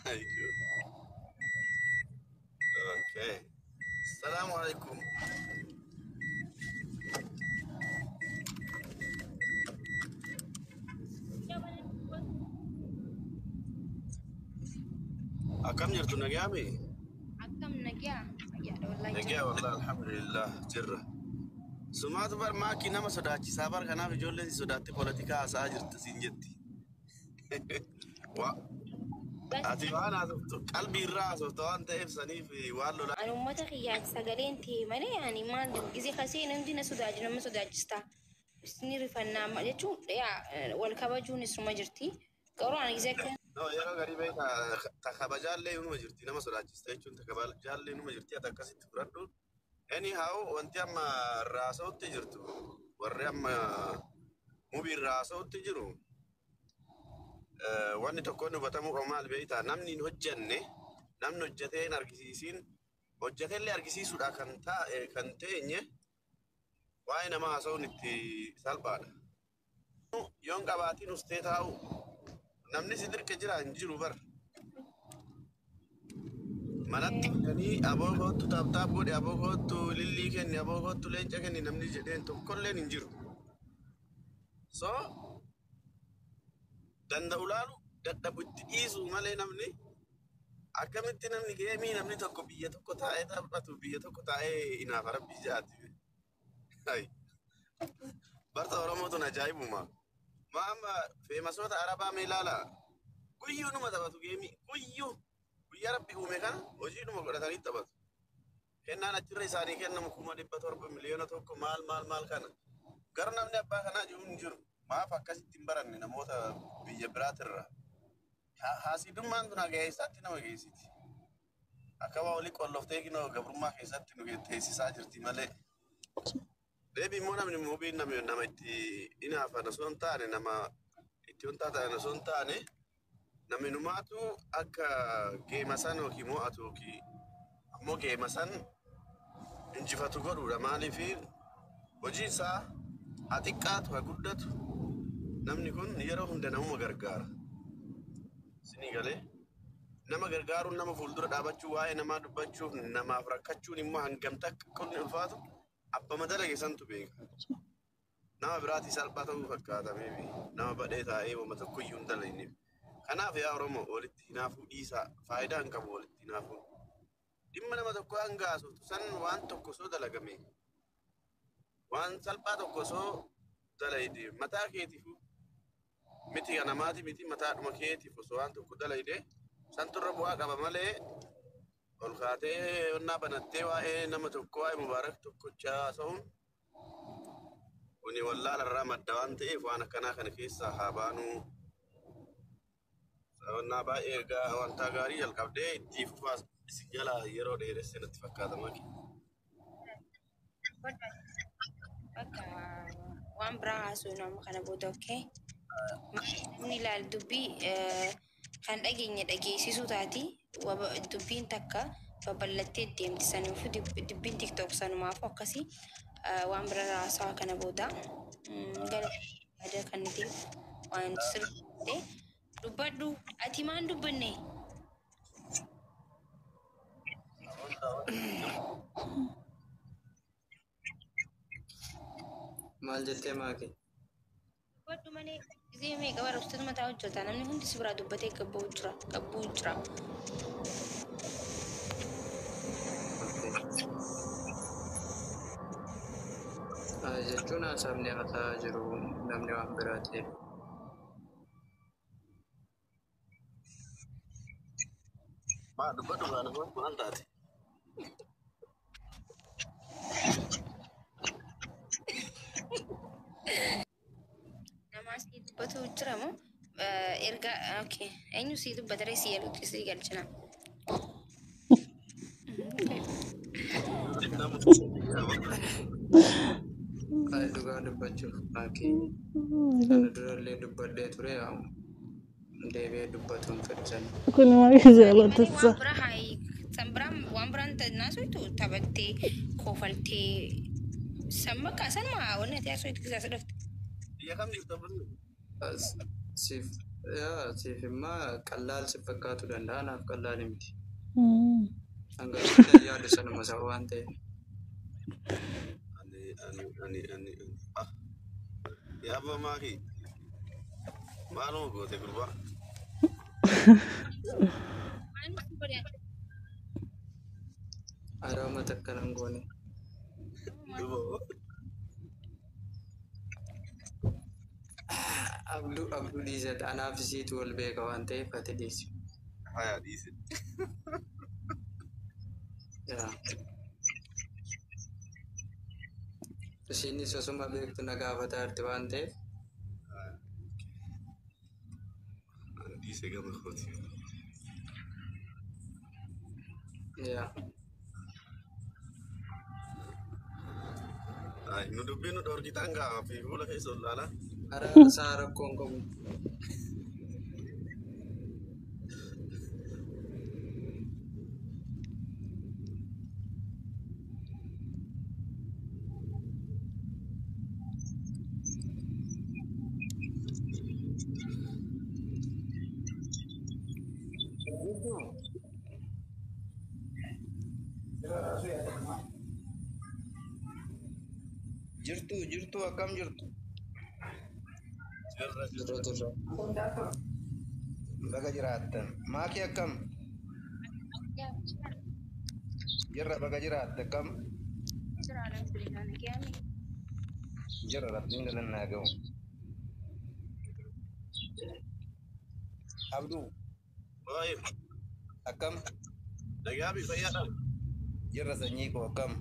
Ayyoo. Okay. Assalaamu alaikum. Akkam jirtu nagaami? Akkam nagaa? Fayyaadha wallaahi Nagaa jira. wallahi alhamdulillah jirra. Sumaatu bar maakii nama sodaachisaa bar kanaaf ijoolleen si sodaatte poolitikaa haasa'aa jirti siin jetti. Ati waan haasoftu qalbii irraa haasofta waan ta'eef saniif waan lolaa. Ani uummata kiyyaati sagaleen ta'e malee ani maal gisee kasee namni na sodaachi nama sodaachista. Isin rifannaa jechuun yaa wal kabajuun isuma jirti. Garuu ani gisee akka No, yeroo garii beektaa ta kabajaallee inuma jirti nama sodaachista jechuun ta kabajaallee inuma jirti ati akkasitti fudhadhu. Anyhow wanti amma irraa haasa'utti jirtu warri amma mubii irraa haasa'utti jiru wanni tokko inni hubatamuu qabu maal beektaa namni hin hojjenne namni hojjetee hin argisiisiin hojjeteellee argisiisuudha kan taa'e kan teenye waa'ee nama haasa'uun itti salphaadha. Yoon qabaatiin ustee taa'u Namni si dirqe jira hin jiru bara. Manatti fidanii aboo kootu taaptaap godhe, aboo kootu lillii kenni, aboo kootu leenca kenni namni jedheen tokkolleen hin jiru. So danda'u laalu dadhabu itti dhiisu malee namni akkamitti namni geemii namni tokko biyya tokko taa'ee taphatu biyya tokko taa'ee inaafa rabbii jaati. Barta Oromoo tun ajaa'ibuma. Maa amma feemasoota Arabaa mee ilaala. Guyyuu numa taphatu geemii guyyuu guyyaa rabbi uume kana hojiidhuma godhatanii taphatu. Kennaan achirra isaanii kennamu 700,000 1,000,000 maal maal maal kana. Garuu namni abbaa kanaa jiru hin jiru. Maaf akkasitti hin baranne namoota biyya biraatirra. Haasidummaan tun haga eessaatti nama geessiti. Akka waa olii qolloftee kinoo gabrummaa keessatti nu teessisaa jirti malee. Deebi immoo namni mubiin namni nama itti hinaafan osoo hin taane nama itti wantaa ta'an osoo hin taane namni numaatu akka geema san yookiin mo'atu yookiin ammoo geema san injifatu godhuudha. Maaliif hojii isaa haa xiqqaatu haa guddatu namni kun yeroo hunda namuma gargaara. Isinii galee nama gargaaruun nama fuuldura dhaabachuu waa'ee namaa dubbachuuf namaaf rakkachuun immoo hangam takka akka inni ulfaatu abbama dalage santu beeka. Nama biraatii salphaa ta'uu fakkaata maybe nama badhee taa'ee wama tokko iyyuu hin dalayneef. Kanaaf yaa Oromoo walitti hinaafuu dhiisaa faayidaa hin qabu walitti hinaafuun. Dhimma nama tokko hanga haasoftu san waan tokko osoo dalagame waan salphaa tokko osoo dalayde mataa keetiif miti kan namaati miti mataadhuma keetiif osoo waan tokko dalayde santurra bu'aa qaba malee ol kaatee onnaa banattee waa'ee nama tokko waa'ee mubaarak tokkochaa haasa'uun kuni wallaala irraa madda waan ta'eef waan akkanaa kana keessaa haa baanuu. Onnaa baay'ee wanta gaarii jalqabdee itti fufaas isin jala yeroo dheeresse natti fakkaata maki. Bakka waan biraa haasa'u nama kana booda okay. Namni ilaal dubbii kan dhageenye dhageessisuu taati. Dubbiin takka babal'attee deemti saniifuu dubbiin tiktok sanumaafuu akkasii waan biraa haasawaa kana booda gara yaada kan ta'e waan sirrii dubbadhu ati maan dubbanne? Maal jettee maaki? Dubbadhu malee gisee meeqa bara uffata mataa hojjeta namni hundi si biraa dubbatee gabbuu jira gabbuu jira. Jechuun haasofni haasaa jiru namni waan biraa ta'eef. Maa dubbadhu maal maal taate? Namaa si dubbatu jira moo erga okay eenyu si dubbatare si yaluutti si galchina. Ay dhugaa dubbachuuf maaki. Kana durallee dubbadhee ture deebi'ee dubbatuun fedhu sana. Kun maal Malee waan jaalatessa. biraa haa san biraa waan biraan naasootu taphattee kofaltee san bakka sanuma wanni ati haasootu keessaa si dhufte. Biyya kam jirta bulli? Siif yaa siif immoo qallaal si fakkaatu danda'a naaf qallaal miti. Hanga guddaa yaadu sanuma isa waan ta'eef. Ani ani ani ani ani. Ah yaa abbaa maaki maaluma goote gurbaa? Maal si godhe? Araama takka nan goone. Duba. Abduu abduu dhiisedha anaaf isiitu wal beeka waan ta'eef ati dhiisi. Haya dhiise. Yaa. Ishiinis osuma beektu na gaafataa jirti waan ta'eef Ani dhiise gama kooti. yaa. Ay nu dubbiin nu dhorkitaan gaa fi fuula keessa ol ilaalaa. Ara isaa rakkoon qabu. Jirtuu? Jirtuu jirtuu akkam jirtu? Jirra Jirra jirra. jirra. Baga jiraattan. Maakii akkam? Jirra baga jiraatte akkam? Jira alhamdulillah nagayaami. Jirra rabbiin galannaa ga'u. Abduu Waa'ee akkam? nagaa fi fayyaadha. Jirra sanyii koo akkam?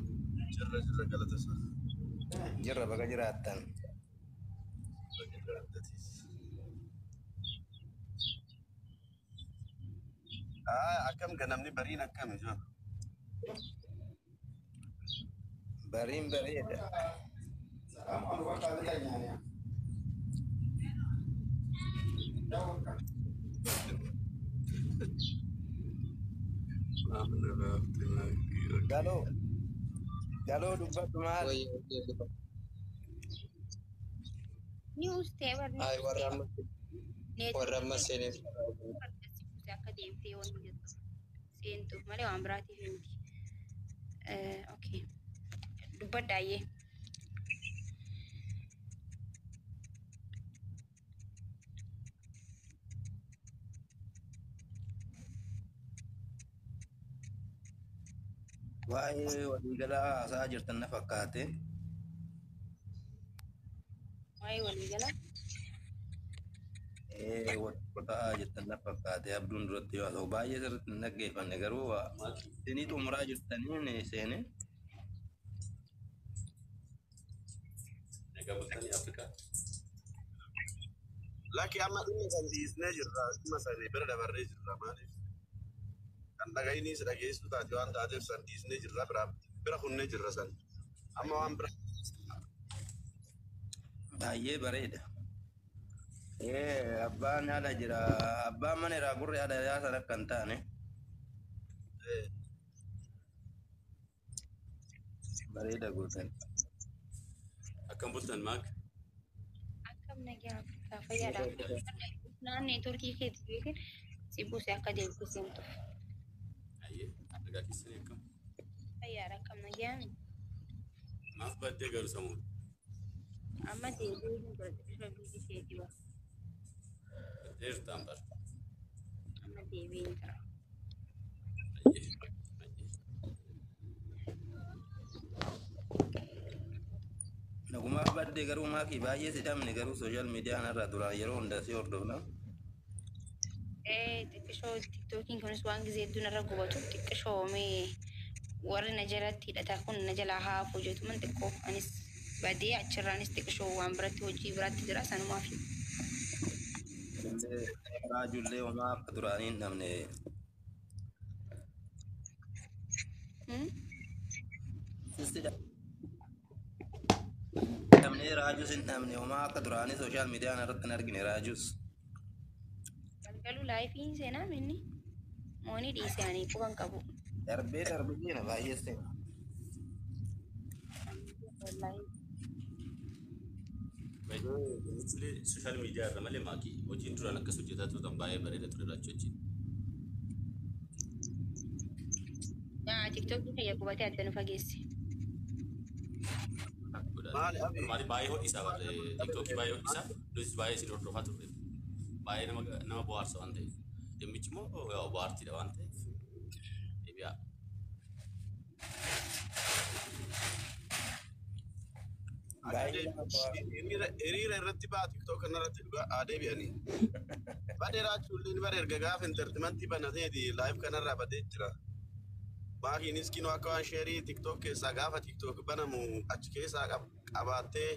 Jirra jirra galata isaa. Jirra baga jiraattan. Baga jiraattetis. Akkam ganamni bariin akkam ijoo. Bariin bareeda. Galoo galoo dubbadhu maali? Wayyo wayyo. Ni ustee bar ni Ay warra ustee amma warra amma neetwoorkiin seeneef. argisiifte akka deemtee wanti jettu seentuuf malee waan biraatiif miti. Okay. Dubbadhaayyee. Waa'ee waliigalaa haasa'aa jirtan na fakkaate. Waa'ee waliigalaa. Ee wal jirtan na fakkaate abduun duratti yoo haasa'u baay'ee sirriitti hin dhaggeeffanne garuu isinii xumuraa jirtaniin seene. Nagaa bultanii Afrikaa. Lakki amma dhimma san dhiisnee jirra. Dhimma san bira dabarree jirra maaliif? Kan dhaga'inis dhageessuu taate waan taateef san dhiisnee jirra bira bira kunnee jirra san. Amma waan bira Baay'ee bareeda. Ee abbaan haadha jira abbaan mana irraa gurri haadha yaasan akka hin taane bareeda gootan. Akkam bultan maak? Akkam nagaa Afrikaa fayyaadha. Naan neetwoorkii keetti beekin si buuse akka deemtee seentuuf. Ayyee nagaa keessanii akkam? Fayyaadha akkam nagayaami. Maaf baddee garuu samuun? Amma deebi'ee hin jira xiqqisho biizii keetii bara. Baddee jirtaan bara. Amma deebi'ee hin jira. Ayyee. Ayyee. Nagumaaf baddee garuu maakii baay'ee si dhabne garuu sooshaal miidiyaa kanarraa duraan yeroo hunda si hordofna. Ee xiqqishoo tiktookiin kunis waan gisee hedduu narra gubatu xiqqishoo mee warri na jalatti hidhata kun na jalaa haa hafu jetuman xiqqoo anis badee achirraanis xiqqishoo waan biratti hojii biraatti jira sanumaaf. Illee raajullee homaa akka duraanii hin dhabne. Sisti dhabnee raajus hin dhabne homaa akka duraanii sooshaal miidiyaa kanarratti hin argine raajus. Galgaluu laayifiin seenaa minni moonii dhiise ani quban qabu. Darbee darbee seena baay'ee seena. Wallaahi. Illee sooshaal miidiyaa irra malee maakii hojiin duraan akkas hojjetaa turtan baay'ee bareeda ture raachuu wajjin. Tiktookii kiyya gubatee adda nu fageesse. Maali abi? Maali baay'ee ho'isaa tiktookii baay'ee ho'isaa nutis baay'ee isin hordofaa turre. Baay'ee nama nama bohaarsa waan ta'eef. Dhimmichi immoo yaa bohaartiidha waan ta'eef. Deebi'aa. Akka Baay'ee nama bohaarsa. hiriira hiriira irratti ba'a TikTok kanarratti dhugaa haa deebi'anii. Badee raachuullee bara erga gaafa intartimantii banateeti live kanarraa badee jira. Maakiinis kinoo akka waan sheerii TikTok keessaa gaafa TikTok banamu achi keessaa qabaattee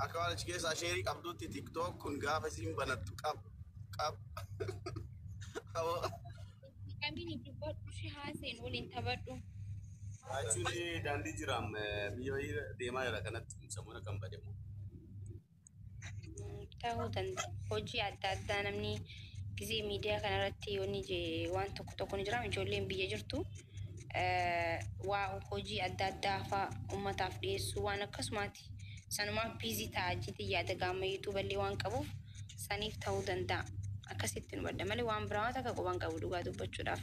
akka waan achi keessaa sheerii qabdutti TikTok kun gaafa isiin banattu qab qab. Aboo. Kamiin dubbadhu shi haaseen waliin taphadhu. Raachuun daandii jiraam biyya wayii deemaa jira kanatti sammuun akkam bade immoo. Ta'uu danda'a. Hojii adda addaa namni gisee miidiyaa kanarratti yoonni waan tokko tokko ni jira. Ijoolleen biyya jirtu waa hojii adda addaa fa'aa uummataaf dhiyeessuu waan akkasumaati. Sanumaaf busy ta'a jeetii yaada gaama yuutuuballee waan qabuuf saniif ta'uu danda'a. Akkasitti nu badda malee waan biraa takka quban qabu dhugaa dubbachuudhaaf.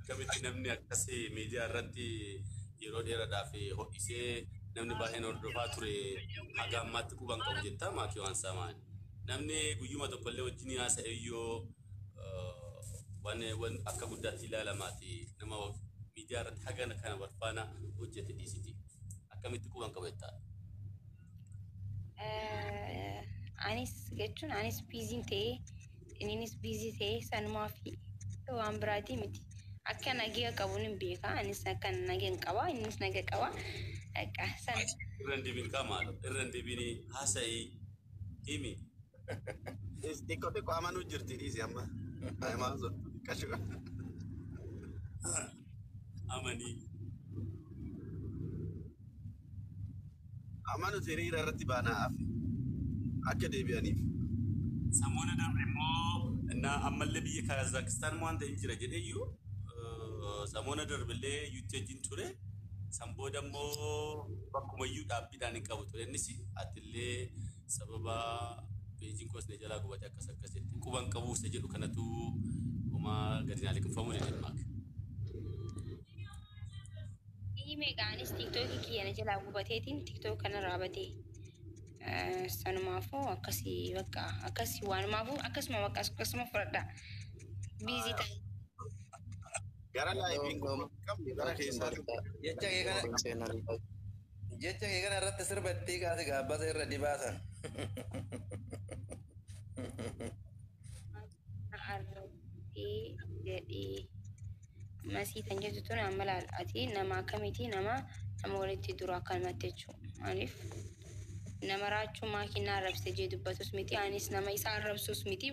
Akkamitti namni akkas miidiyaa irratti yeroo dheeraadhaaf ho'isee namni baay'een hordofaa ture haga ammaatti quban qabu jettaa maakii waan samaan. Namni guyyuma tokkollee wajjin haasa'e iyyuu waan akka guddaatti ilaalamaati nama miidiyaa irratti haga kana wal faana hojjete dhiisiti. Akkamitti quban qabu jettaa? Anis jechuun anis busy ta'ee innis busy ta'ee sanumaa fi waan biraatii miti. Akka nagaa qabuun hin beeka. Anis akka nagaa hin qaba. Innis nagaa qaba. Akka san. Irra hin deebiin kaa maalo? Irra hin deebiin haasa'ii himi. Xiqqoo xiqqoo amanuu jirti dhiisi amma. Ayimaa xiqqashu. Amanii. Amma nuti hiriira irratti baanaa hafe akka deebi'aniif. Samoona darbe immoo na ammallee biyya Kazaakistaan waan ta'e jira jedheeyyuu samoona darbellee yuutti wajjin ture. San booda immoo bakkumayyuu dhaabbiidhaan hin qabu ture. Innis atillee sababa peejiin koos na jalaa gubate akkas akkasitti quban qabuu isa jedhu kanatu homaa gadi naa liqimfamuu danda'e maak. Meeqa anis TikTokii kiyya na jalaa gubateetiin TikTok kanarraa batee. Sanumaafuu akkasii bakka akkasii waanumaafuu akkasuma bakka akkasuma fudhadha. Busy ta'e. Gara liveiin kun qabnu gara keessaatti. Jecha kee kana irratti sirba itti kaase gaabbasa irra dibaasan. Arrabee jedhee masii kan jettu tun amma laal ati nama akkamiiti nama nama walitti dura akkanumatti jechuudha. Maaliif nama raachuu maakiin arrabse jee dubbatus miti anis nama isa arrabsus miti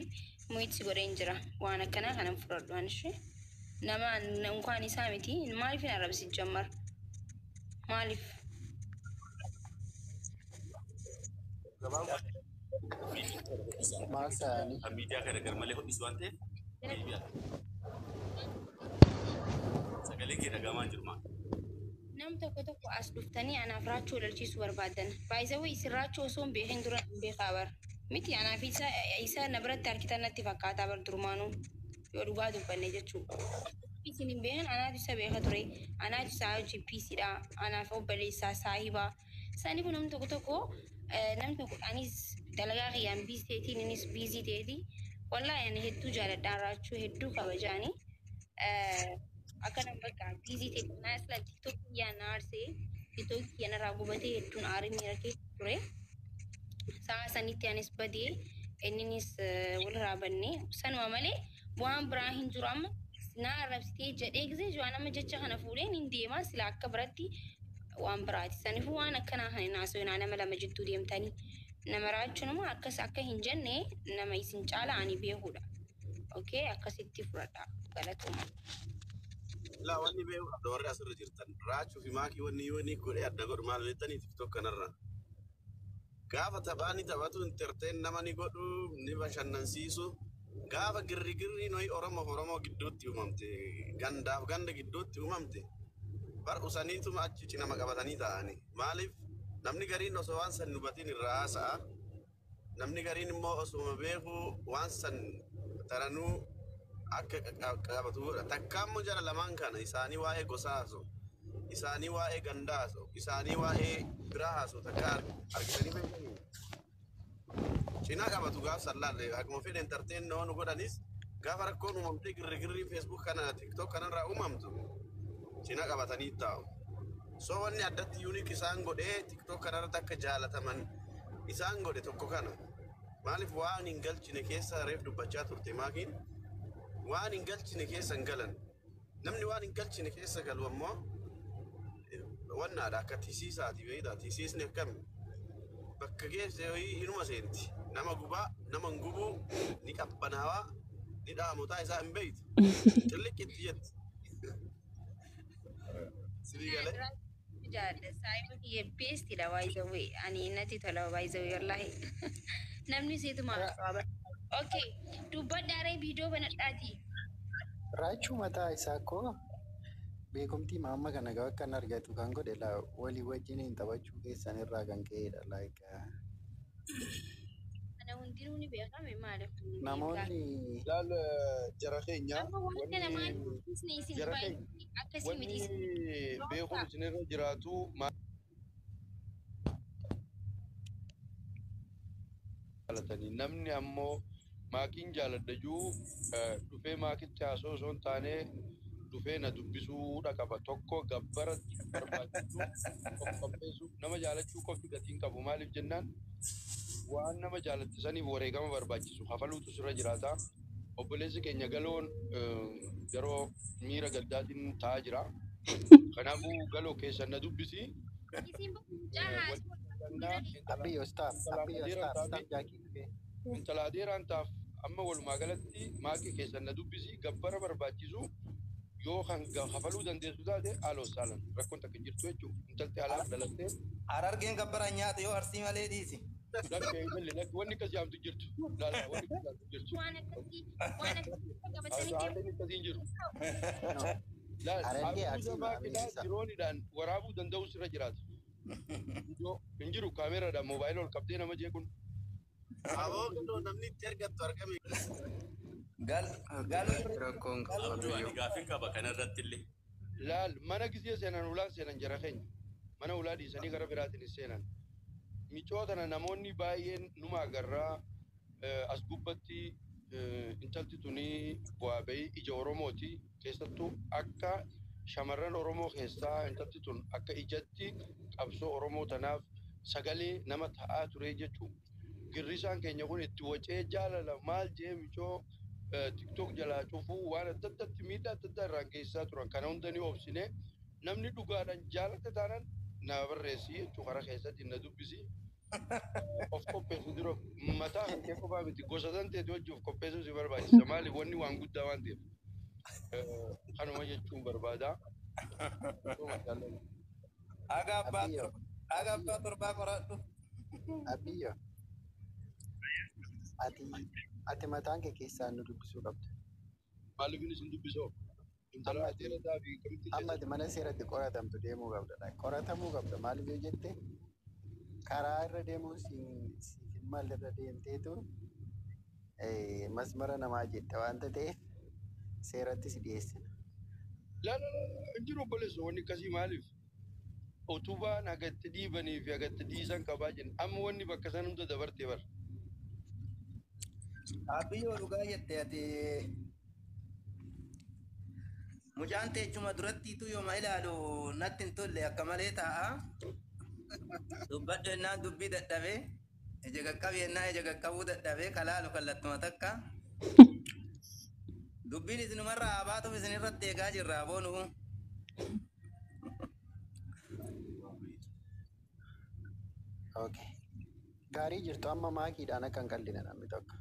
mu'itti godheen jira waan akkanaa kanan fudhadhu ani ishee nama unkaan isaa miti maaliif hin arrabsi jammar maaliif. Maal ta'anii? Kan miidiyaa kana garmalee ho'isu waan ta'eef deebi'a. Sagalee kee dhagahamaa hin jiru maal? Nam tokko tokko as dhuftanii anaaf raachuu walalchiisuu barbaadan. Baay'isawwi isin raachuu osoo hin beekin dura hin beekaa bar. Miti anaaf isa na biratti harkitan natti fakkaataa bar durumaanuu yoo dhugaa dubbanne jechuudha. Isin hin beekan anaatu isa beeka ture. Anaatu isaa hojii piisidha. Anaaf obboleessaa saahibaa. Saniif namni tokko tokko namni tokko anis dalagaa kiyyaan busy ta'eetiin innis busy ta'eeti. Wallaahi ani hedduu jaaladhaan raachuu hedduu kabajaanii. Akka nama bakka busy ta'e naa isla TikTok kiyyaan na aarsee TikTok kiyya narraa gubatee hedduun aarii miira keessa ture. Sa'a sanitti anis badee inninis walirraa bannee sanuma malee waan biraa hin jiru. Amma na arrabsitee jedhee gisee waan amma jecha kana fuudheen hin deemaa sila akka biratti waan biraati. Saniifuu waan akkanaa kana hin haasofnaa nama lama jidduu deemtanii. Nama raachuun immoo akkas akka hin jenne nama isin caala ani beekudha. Okay, akkasitti fudhadha. Galatooma. Laa wanni beeku qabda warri asirra jirtan. Raachuu fi maakii wanni yoo inni godhee adda godhu maal beektanii TikTok kanarra. Gaafa taphaa ni taphatu, entertain nama ni godhu, ni bashannansiisu. Gaafa girrigirri noyi Oromoo Oromoo gidduutti uumamte, gandaaf ganda gidduutti uumamte. Bar usaniituma achi cinama qabatanii taa'anii. Maaliif namni gariin osoo waan san hubatiin irraa haasa'a. Namni gariin immoo osuma beeku waan san taranuu akka qabatu godha. Takka immoo jara lamaan kana isaanii waa'ee gosaa haasa'u, isaanii waa'ee gandaa haasa'u, isaanii waa'ee biraa haasa'u takka argitanii beekanii. Cinaa qabatu gaaf san laalle akkuma fedhe entertain nu godhanis gaafa rakkoon uumamtee girrigirriin Facebook kana TikTok kanarraa uumamtu cinaa qabatanii taa'u. So wanni addatti unique isaan godhee TikTok kanarratti akka jaalataman isaan godhe tokko kana. Maaliif waan hin galchine keessa reef dubbachaa turte maakiin waan hin galchine keessa hin galan. Namni waan hin galchine keessa galu ammoo wannaadha akka tisiisaati beektaa tisiisni akkami bakka geesse inuma seenti nama gubaa nama hin gubuu ni qabbanaawaa ni dhaamotaa isaa hin beektu xilliqitti jetti. Sirii galee. Jaalladha. Saayiba kiyya bestidha by the way. Ani natti tola by the way wallahi. Namni seetuma haasawaa bara. Okay. Dubbadhaaree viidiyoo banadhaati. Raachuu mataa isaa koo beekumtii amma kana akka inni argatu kan godhe laa walii wajjin taphachuu keessan irraa kan ka'edha. Like Kana hundinuu ni beekame maali kun Namoonni Laal jara keenya Amma wanta namaan wanni dubbisne isin jara keenya baay'ee akkasii miti wanni isin beekuun isinirra jiraatu jaalatanii namni ammoo maakiin jaaladha juu dhufee maakitti haasoo osoo hin taane dhufee na dubbisuudha qaba. Tokko gabbara barbaachisu of qopheessuu nama jaalachuu qofti gatiin qabu maaliif jennaan waan nama jaalattisaniif wareegama barbaachisu kafaluutu sirra jiraata. Obboleessi keenya galoon yeroo miira gaddaatiin taa'aa jira. Kanaafuu galoo keessan na dubbisi. Isin mucaa haasoo Walitti fuuldura Abbiyyoo stop, intala Abbiyyoo adeeraan stop, taate stop jaakii dhufee. intala adeeraan taaf amma walumaa galatti maaqii keessan na dubbisi gabbara barbaachisu yoo kan kafaluu dandeessu taate haaloo saalan rakkoon takka hin jirtu jechuudha. Intalti alaaf dhalattee Harargeen gabbara hin nyaatu yoo arsii malee dhiisi. lakkee malee lakki wanni akkasii haamtu jirtu. Laala wanni akkasii haamtu jirtu. Waan akkasii waan akkasii qabatanii deemu. Haaleen akkasii hin jiru. No. Laal Harargee abuuza arsii maaqidhaa maamilisa. dirooniidhaan waraabuu danda'u sirra jiraata. Yoo hin jiru kaameeraadhaan moobaayila ol qabdee nama jeequun. Aboo galoo namni itti argattu argame. Gal galoo Rakkoon qabu Abduu ani abbiyyoo. gaafin qaba kanarratti illee. Laal mana gisee seenan ulaan seenan jara keenya. Mana ulaa dhiisanii gara biraatiin hin seenan. Micoo tana namoonni baay'een numa agarraa as gubbatti intalti tuni bu'aa bahii ija Oromooti. Keessattuu akka shamarran Oromoo keessaa intalti tun akka ijatti qabsoo Oromoo tanaaf sagalee nama ta'aa ture jechuudha. Girrisaan keenya kun itti wacee jaalala maal jee micoo tiktok jalaa cufuu waan adda addaatti miidhaa adda addaa irraan geessisaa turan. Kana hunda ni obsine namni dhugaadhaan jaalate taanaan na barreessi jechuu karaa keessatti na dubbisi. Of qopheessu dura mataa kan kee qofaa miti gosa san teeti wajji of qopheessuu si barbaachisa. Maaliif wanni waan guddaa waan ta'eef. Kanuma jechuun barbaada. Kanuma jaalladha. haga abbaa Abbiyyoo, haga abbaa torbaa qoradhu. Abbiyyoo, ati ati mataan kee keessaan nu dubbisuu qabda. Maaliif inni isin dubbisoo? Intala Amma ati adeera isaa fi kamitti amma keessatti ati mana seeratti qoratamtu deemuu qabda. Like, qoratamuu qabda. Maaliif yoo jette karaa irra deemuun siif hin malle irra deemteetu masmara namaa jette waanta ta'eef seeratti si dhiyeessina. La la la hin jiru obboleessa wanni akkasii maaliif? Utubaan hagatti dhiibanii fi hagatti dhiisan qabaa jenna. Amma wanni bakka san hunda dabarte bara. Abbiyyoo dhugaa jette ati mucaan teechuma durattiitu yooma ilaalu natti hin tolle akka malee taa'a. Dubbadhu jennaan dubbii dadhabee ija qaqqabi jennaan ija qaqqabuu dadhabee kalaalu kallattuma takka. Dubbiin isinumarraa haa baatuuf isinirratti eegaa jirra aboonu. Okay. Gaarii jirtu amma maakiidhaan akka hin qalline namni tokko.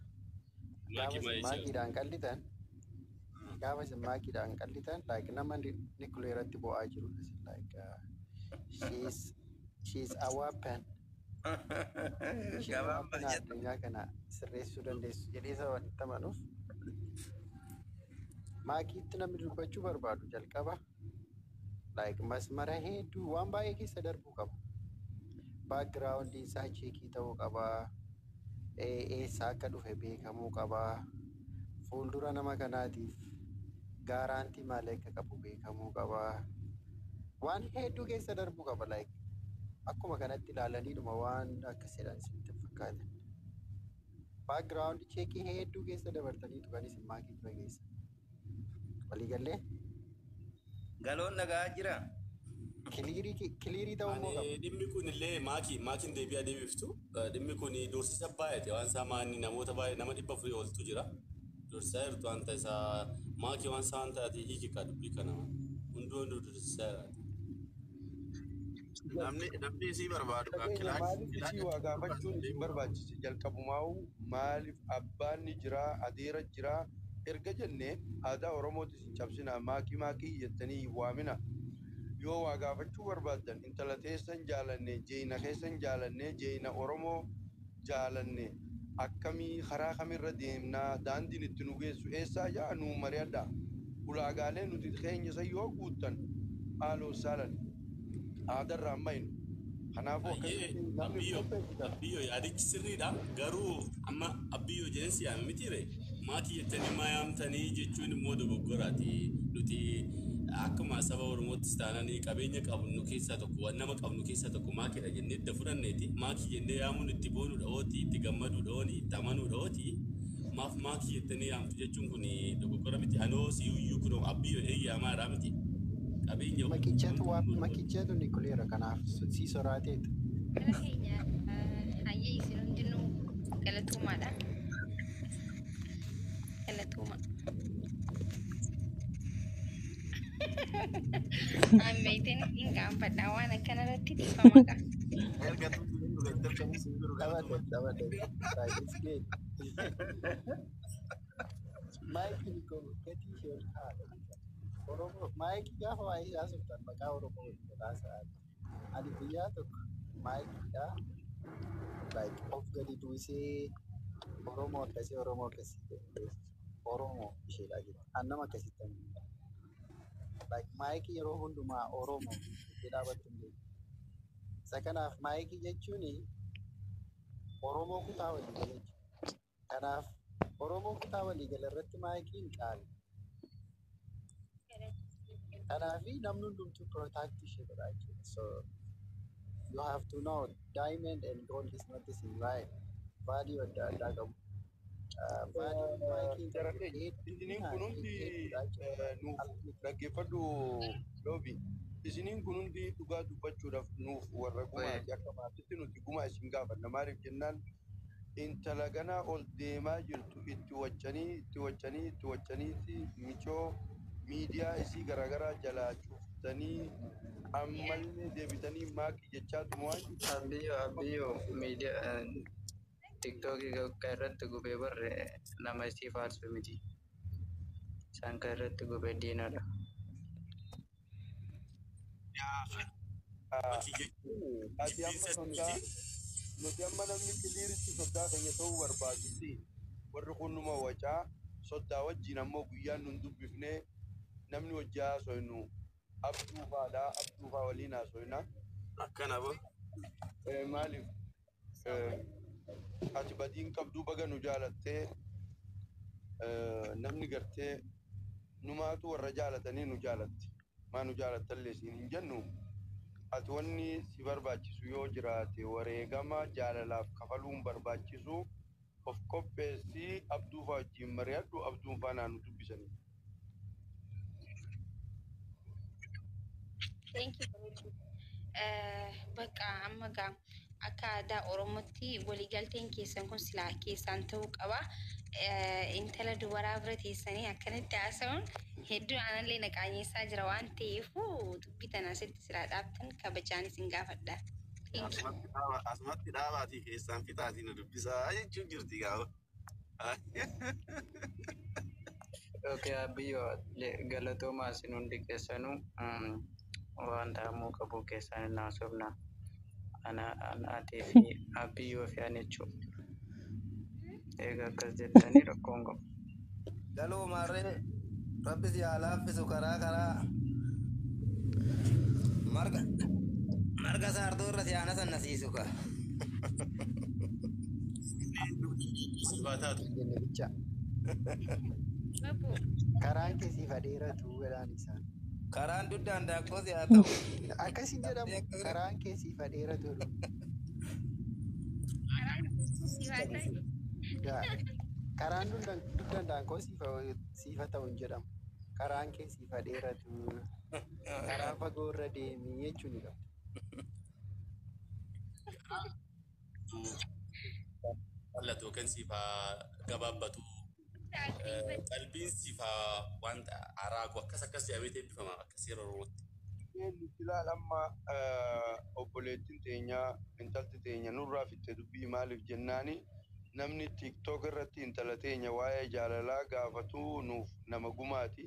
Gaafa Maakii isin maayishaa. maakiidhaan qallitan gaafa isin maakiidhaan qallitan like nama nikuleeratti bu'aa jirudha isin like she's a weapon. Isheen Gabaan weapon baay'ata. addunyaa kana sirreessuu dandeessu jedhee sababa itti amanuuf maakiitti namni dubbachuu barbaadu jalqaba like masmara hedduu waan baay'ee keessa darbuu qaba. Background isaa cheekii ta'uu qaba. Eessaa akka dhufe beekamuu qaba. Fuuldura nama kanaatiif gaaraantii maalii akka qabu beekamuu qaba. Waan hedduu keessa darbuu qaba. Like akkuma kanatti ilaalaniidhuma waan akkas jedhan isinitti hin fakkaatin. Background cheekii hedduu keessa dabartaniitu kan isin maakii bira geessan. Waliigallee Galoon dhagaa jira. kiliirii ta'uu immoo Ani qaba. dhimmi kun illee maakii maakiin deebi'aa deebiftu dhimmi kun doorsisa baay'ate waan isaa maanni namoota baay'ee nama 400 oltu jira. Doorsisaa jirtu waan ta'e isaa maakii waan isaa waan taate hiiki kaa dubbii kana hunduu hunduu doorsisaa jira. Namni isii barbaadu kan Dhageenya kilaasii maaliif isii kilaasii waa gaafachuun isin barbaachise jalqabumaa'u maaliif abbaan ni jiraa adeera jiraa erga jenne aadaa Oromootis hin cabsinaa maakii maakii jettanii hin waamina. Yoo waa gaafachuu barbaaddan intala teessan jaalanne jeeyina keessan jaalanne jeeyina Oromoo jaalanne akkamii karaa kamirra deemnaa daandiin itti nu geessu eessaa jaa nuu mari'adha. Ulaagaalee nuti keenya san yoo guuttan haaloo saalan aadarraa hin maynu. Kanaafuu Ayyee akkasitti namni abbiyyoo qopheessitan. abbiyyoo yaadichi sirriidha garuu amma abbiyyoo jedheen si yaame mitiire maatii jettanii maa yaamtanii jechuun immoo dogoggoraati nuti akkuma saba Oromoottis taananii qabeenya qabnu keessaa tokko waan nama qabnu keessaa tokko maakiidha jennee itti fudhanneeti maakii jennee yaamuun itti boonuudha ooti itti gammaduudha ooni itti amanuudha ooti maaf maakii jettanii yaamtu jechuun kun dogoggora miti anoo siyyuu kunoo abbiyyoo eeyyamaadhaa miti qabeenya Makicheetu waan makicheetu nikuleera kanaaf si soraateetu. Gara keenya hayyee isin hundinuu galatuumaadha. Galatuuma. Ammeetiin hin gaanfadha waan akkanarratti dhiifama qaba. Erga tuuti hin jiru Taphate galatuma. taphate. Like it's good. Maayikii koo gatii ishee ol kaa'adha. Oromoo maayikii gaafa waa'ee haasoftan maqaa Oromoo waliin haasa'aa. Ani guyyaa tokko maayikiidhaa like of gadi buusee Oromoo akkasii Oromoo akkasii jedhee Oromoo isheedhaa jedha. An nama akkasitti amanu. Like maayikii yeroo hundumaa Oromoo jettee dhaabattu hin beeku. Isa kanaaf maayikii jechuun Oromoo kutaa waliigala jechuudha. Kanaaf Oromoo kutaa waliigala irratti maayikiin qaali. Kanaaf namni hundumtuu protect ishee godha jechuudha. So you have to know diamond and gold is not the same, right? Value adda addaa qabu. Value maayikiin Jara qabdu keenya isiniin hedduminaan kun hundi hedduudha jechuudha. nuuf Alatti dhaggeeffadhu loobi. Isiniin kun hundi dhugaa dubbachuudhaaf nuuf warra gumaati akka maatitti nuti gumaa isin gaafanna maaliif jennaan intala ganaa ol deemaa jirtu itti waccanii itti waccanii itti waccaniiti micoo miidiyaa isii garaagaraa jalaa cuftanii ammallee deebitanii maakii jechaatuma waan jirtu. Abbiyyoo abbiyyoo miidiyaa tiktookii kan irratti gubee barre nama isii faarsu miti. Isaan kan irratti gubee diinadha. Makii jechuun Ati amma jibbiinsa soddaa miti. nuti amma namni kiliiritti soddaa keenya ta'uu barbaadutti warri kun numa wacaa soddaa wajjin ammoo guyyaan nun dubbifnee namni wajji haasoynu abduu faadhaa abduu faa waliin haasoyna. Akkana bo. Maaliif ati badiin qabduu baga nu jaalattee namni gartee numaatu warra jaalatanii nu jaalatti maa nu jaalattallee siin hin jennu ati wanni si barbaachisu yoo jiraate wareegama jaalalaaf kafaluun barbaachisu of qopheessii abduu faa wajjin mari'adhu abduun faa naa nu dubbisanii. Thank you. Bakka amma gaa akka aadaa Oromootti waliigalteen keessan kun silaa keessaan ta'uu qaba. Intala dubaraa bira teessanii akkanatti haasa'uun hedduu aanallee na qaanyeessaa jira waan ta'eef dubbii tana asitti silaa dhaabtan kabajaan isin gaafadha. Thank you. Asumatti dhaabaatii keessaan fixaatii nu dubbisaa jechuun jirti gaafa. Okay, abbiyyoo galatoomaa isin hundi keessanuu waan ta'amuu qabu keessan hin haasofna. Ana atii fi abbiyyoo fi ani jechuudha. Egaa akkas jettanii rakkoon qabu. Galoo maarree rabbi si haa laaffisu karaa karaa marga marga saartuu irra si haa nasannasiisu ka. Siifaa taatu. jenne bicha. Babu. Karaan kee siif adeeratu jedhaan isaan. Karaan duddaan daakkoo si haa ta'u. Akkasin jedhamu karaan kee siif adeeratu jedhu. Karaan siifaa ta'e. Yaa, Karaan dugdaan daankoo siif haa ta'u hin jedhamu. Karaan kee siif adeeratu. Karaa fagoo irra deemi jechuun ni qaba. Qal'atu yookaan siifaa gabaabbatu qalbiin siifaa wanta araagu akkas akkas jedhamee eebbifama akka seera Oromootti. Nuti ilaal amma obboleettiin teenya intalti teenya nurraa fitte dubbii maaliif jennaani namni tiktook irratti intala teenya waa'ee jaalalaa gaafatu nuuf nama gumaati.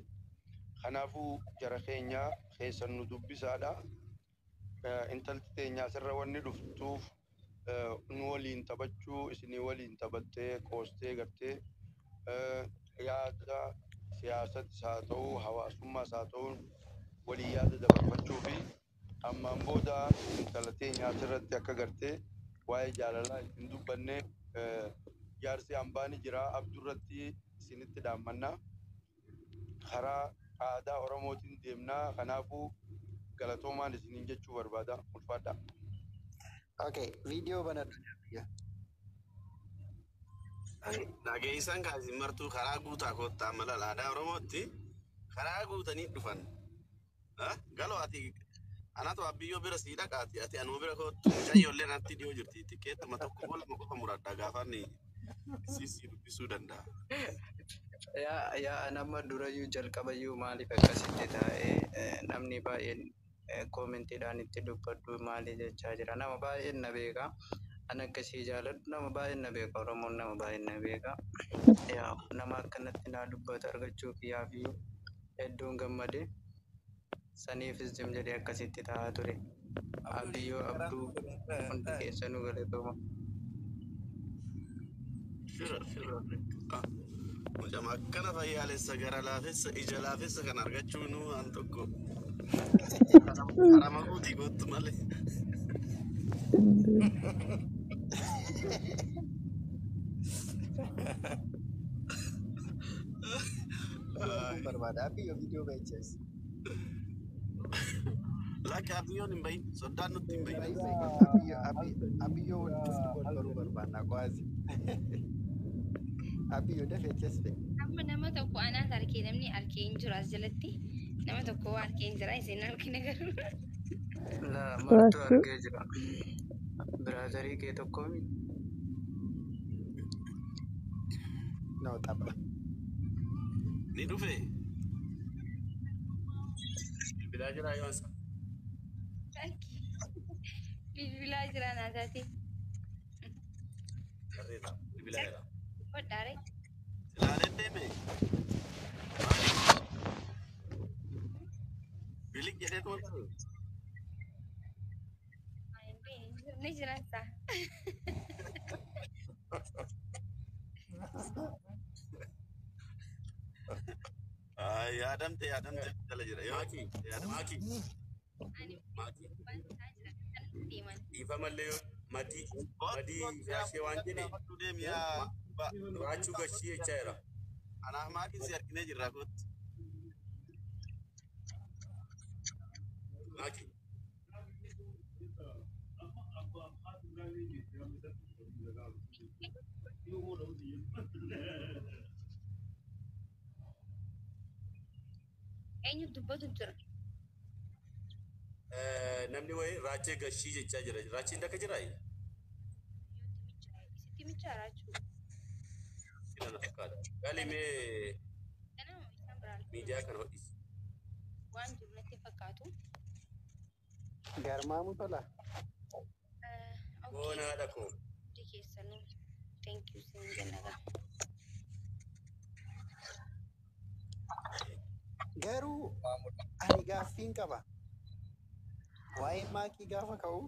Kanaafuu jara keenya keessan nu dubbisaadha. Intalti teenya asirra wanni dhuftuuf nu waliin taphachuu isinii waliin taphattee qoostee gartee yaada siyaasatis haa ta'u hawaasummaas haa ta'u walii yaada dabarfachuu fi Ammaan booda intala teenya asirratti akka gartee waa'ee jaalalaa ittiin dubbanne jaarsi hambaani jira abdurratti isinitti dhaammannaa. Karaa aadaa Oromootiin deemnaa kanaafuu galatoomaan isiniin jechuu barbaada ulfaadha. Okay, viidiyoo banadhu biyya. Dhageessan kaasiin martuu karaa guutaa koottaa mala aadaa Oromootti karaa guutanii dhufan. Galoo ati anatu abbiyyoo bira sii dhaqaati ati anuma bira koottu mucayyoollee natti dhiyoo jirti tikeettuma tokko moo lama qofa muradha gaafanni sii dubbisuu danda'a. Yaa yaa nama durayyuu jalqabayyuu maaliif akkasitti taa'ee namni baay'een koomentiidhaan itti dubbadhu maali jechaa jira. Nama baay'een na beeka. An akkasii jaaladhu nama baay'een na beeka. Oromoon nama baay'een na beeka. Yaa nama akkanatti naa dubbatu argachuu kiyyaafiyyuu hedduun gammade. Saniifis jim jedhee akkasitti taa'aa ture. Abiyyoo Abduu hundi keessanuu galatooma. Fira fira. Mucama akkana fayyaalessa gara laafessa ija laafessa kan argachuu nu waan tokko. Karama guutii kottu malee. Kun barbaada. Abiyyoo viidiyoo ba'ichees. Lakki abiyyoon hin bahin soddaan nutti hin bahin. Abiyyoo abiyyoo walitti wal baruu barbaadna qo'aasi. Abiyyoo dafee aches fe'e. Amma nama tokko anaas argee namni argee hin jiru as jalatti. Nama tokko waa argee hin jira isin argina garuu. La martuu argee jira. Biraazarii kee tokkoomi. No tapha. Ni dhufe. Bilbilaa jira yoo ansa. Bilbilaa jira naataati. Barreessa. Bilbilaa jira. Hodhaare. Silaalee deeme. Bilik jedheetu wal qabe. Ni jira isaa. Yaadamte yaadamte jala jira. Yoo Maaki. yaadamte. Maaki. Ani Maaki. waan isaa jira. Kanatti deeman. Dhiifamallee yoo madii madii yaashee waan jedhe Gaafadhu deemi yaa. raachuu gashii jechaa jira. Anaaf maatiin si arginee jirra kottu. Maaki. Eenyu dubbatu jira? Namni wayii raachee gashii jechaa jira. Raacheen dakka jiraa? Isitti michaara jechuudha. Sila na fakkaata. Galimee Ganama isaan biraa miidiyaa kana hodhisi. waan jiru natti fakkaatu. Garmaamu tola. Okay. Boonaadha koo. Hundi keessanuu thank you sin jenna. Garuu ani gaaffiin qaba. Waa'ee maakii gaafa ka'u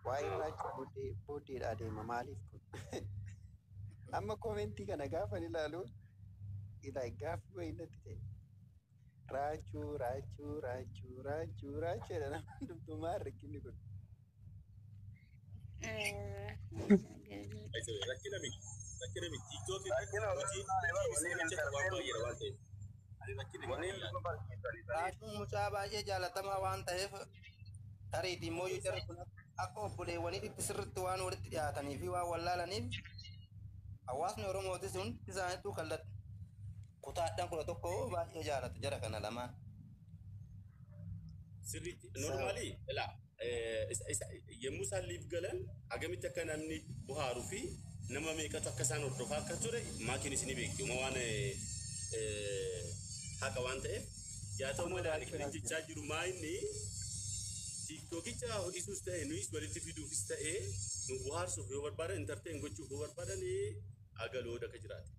waa'ee raachuu booddee booddeedha adeema maaliif kun? Amma koomentii kana gaafa ilaalu ilaa gaaffii wayii natti ta'e. Raachuu raachuu raachuu raachuu raachuu jedha nama hundumtuu rakkinni kun. Rakkina miti. Rakkina miti. Tiiktookii hojii hojii hojjeta waan baay'eedha waan ta'eef. Ani rakkina Waliin miti. dhufa barsiisanii. Raachuun mucaa baay'ee jaalatamaa waan ta'eef tariitii immoo yoo jarri kun akka obboleewwaniitti sirriitti waan walitti dhiyaatanii fi waan wallaalaniif hawaasni Oromootis hundi isaaniitu kallatti kutaadhaan 11 baay'ee jaalata jara kana lamaan. Sirriitti normaalii ilaa yommuu isaan liif galan hagamitti akka namni bohaaruu fi nama meeqatu akka isaan hordofaa akka ture maakiin isinii beekti. Uma waan haqa waan ta'eef yaa ta'u malee ani kan jechaa jiru maa inni tiiktookicha hodhisuus ta'e nuyis walitti fiduufis ta'e nu bohaarsuuf yoo barbaadan intarteen gochuuf yoo barbaadan agaloo akka jiraate.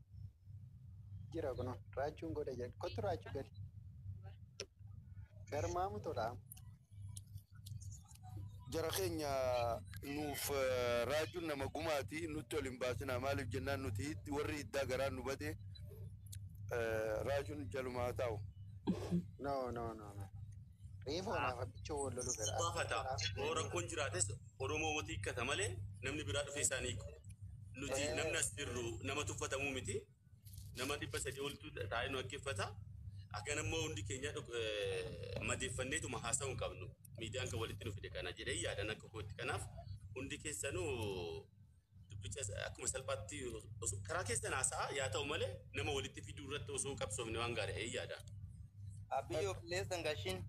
Jira kun raachuun godha jedha. Kottu raachuu gali. Garmaamu tola. Jara keenya nuuf raajuun nama gumaati nutti ol hin baasinaa maaliif jennaan nuti warri iddaa garaan nu bade raajuun jalumaa taa'u. No no no no. Reefu anaaf abbichoo wal lolu fedha. Baafata. Yoo rakkoon jiraates Oromoo mootii hiikkata malee namni biraa dhufee isaanii hiiku. Nuti namni as jirru nama tuffatamuu miti. Nama 300 oltu taa'ee nu dhaggeeffata. Akkan immoo hundi keenya madeeffanneetuma haasa'uu hin qabnu. Miidiyaan kan walitti nu fide kana jedhee yaadan akka kootti. Kanaaf hundi keessanuu dubbicha akkuma salphaatti karaa keessan haasa'aa yaa ta'u malee nama walitti fiduu irratti osoo qabsoofne waan gaarii yaada. Abbiyyoo qilleessan gashiin.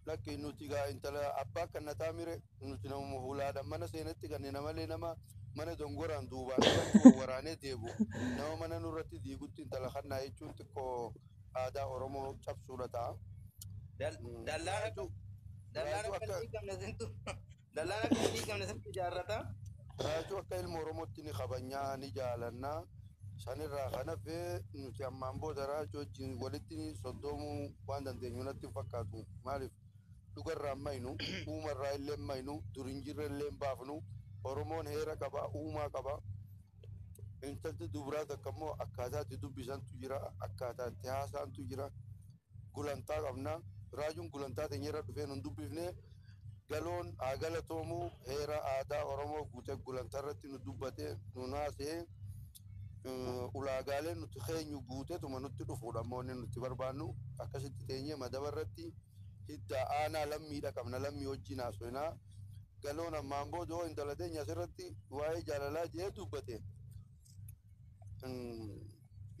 Lakki nuti gaa intala abbaa kannataa mire nuti namuma hulaadhaan mana seenatti kanneen malee nama mana dongoraan duubaan irratti waraanee deebu nama mana nurratti diigutti intala kannaa jechuun xiqqoo aadaa Oromoo cabsuudha ta'a. Dallaan akka hin diigamne sintu dallaan akka hin diigamne sintu ijaarrata. Raajuu akka ilma Oromootti ni kabajnaa ni jaalannaa. Sanirraa kan hafe nuti ammaan booda raajuu wajjin walitti soddoomuu waan dandeenyu natti hin fakkaatu. Maaliif dhugarraa hin maynu, uumarraa illee hin maynu, dur hin jirre illee hin baafnu. Oromoon heera qaba, uumaa qaba. Intalti dubaraa takka immoo akkaataa itti dubbisantu jira, akkaataa itti haasaantu jira. Gulantaa qabna. Raajuun gulantaa teenyerra dhufee nun dubbifne. Galoon haa galatoomuu heera aadaa Oromoo guutee gulantaa irratti nu dubbate nu naasee ulaagaalee nuti keenyu guuteetuma nutti dhufuudha ammoo inni nuti barbaannu akkasitti teenyee madaba irratti hidda aanaa lammiidha qabna lammii wajjin haasofnaa. Galoon ammaan booda hoo intala teenya asirratti waa'ee jaalalaa jee dubbate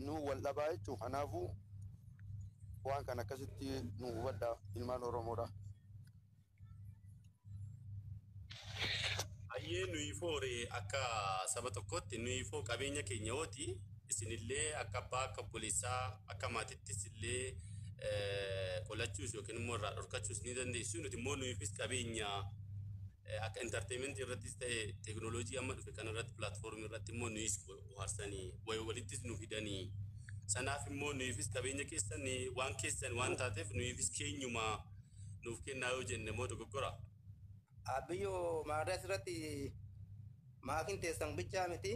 nu wal dhabaa jechuun kanaafuu waan kana akkasitti nu hubadha ilmaan Oromoodha. Baay'ee nuyi foore akka saba tokkotti nuyi foo qabeenya keenya hooti isinillee akka abbaa akka obboleessaa akka maatittis illee qolachuus yookiin immoo irraa dhorkachuus ni dandeessu. Nuti immoo nuyiifis qabeenya akka entertainmentii irrattis ta'e teekinooloojii amma dhufe kana irratti pilaatfoormii irratti immoo nuyis bohaarsanii wayi walittis nu fidanii sanaaf immoo nuyiifis qabeenya keessan waan keessan waan taateef nuyiifis keenyuma nuuf kennaa yoo jenne immoo dogoggora. Abbiyyoo maarree asirratti maatiin teessan bichaa miti.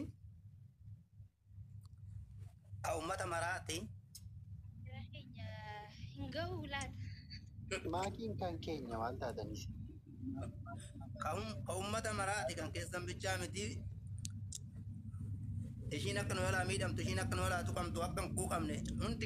Ka uummata maraati. Hin gahu laata. Maatiin kan keenya waan taataniif. Ka uummata maraati kan keessan bichaa miti. Ishiin akka nu jalaa miidhamtu, ishiin akka nu jalaa tuqamtu, akka hin quuqamne hundi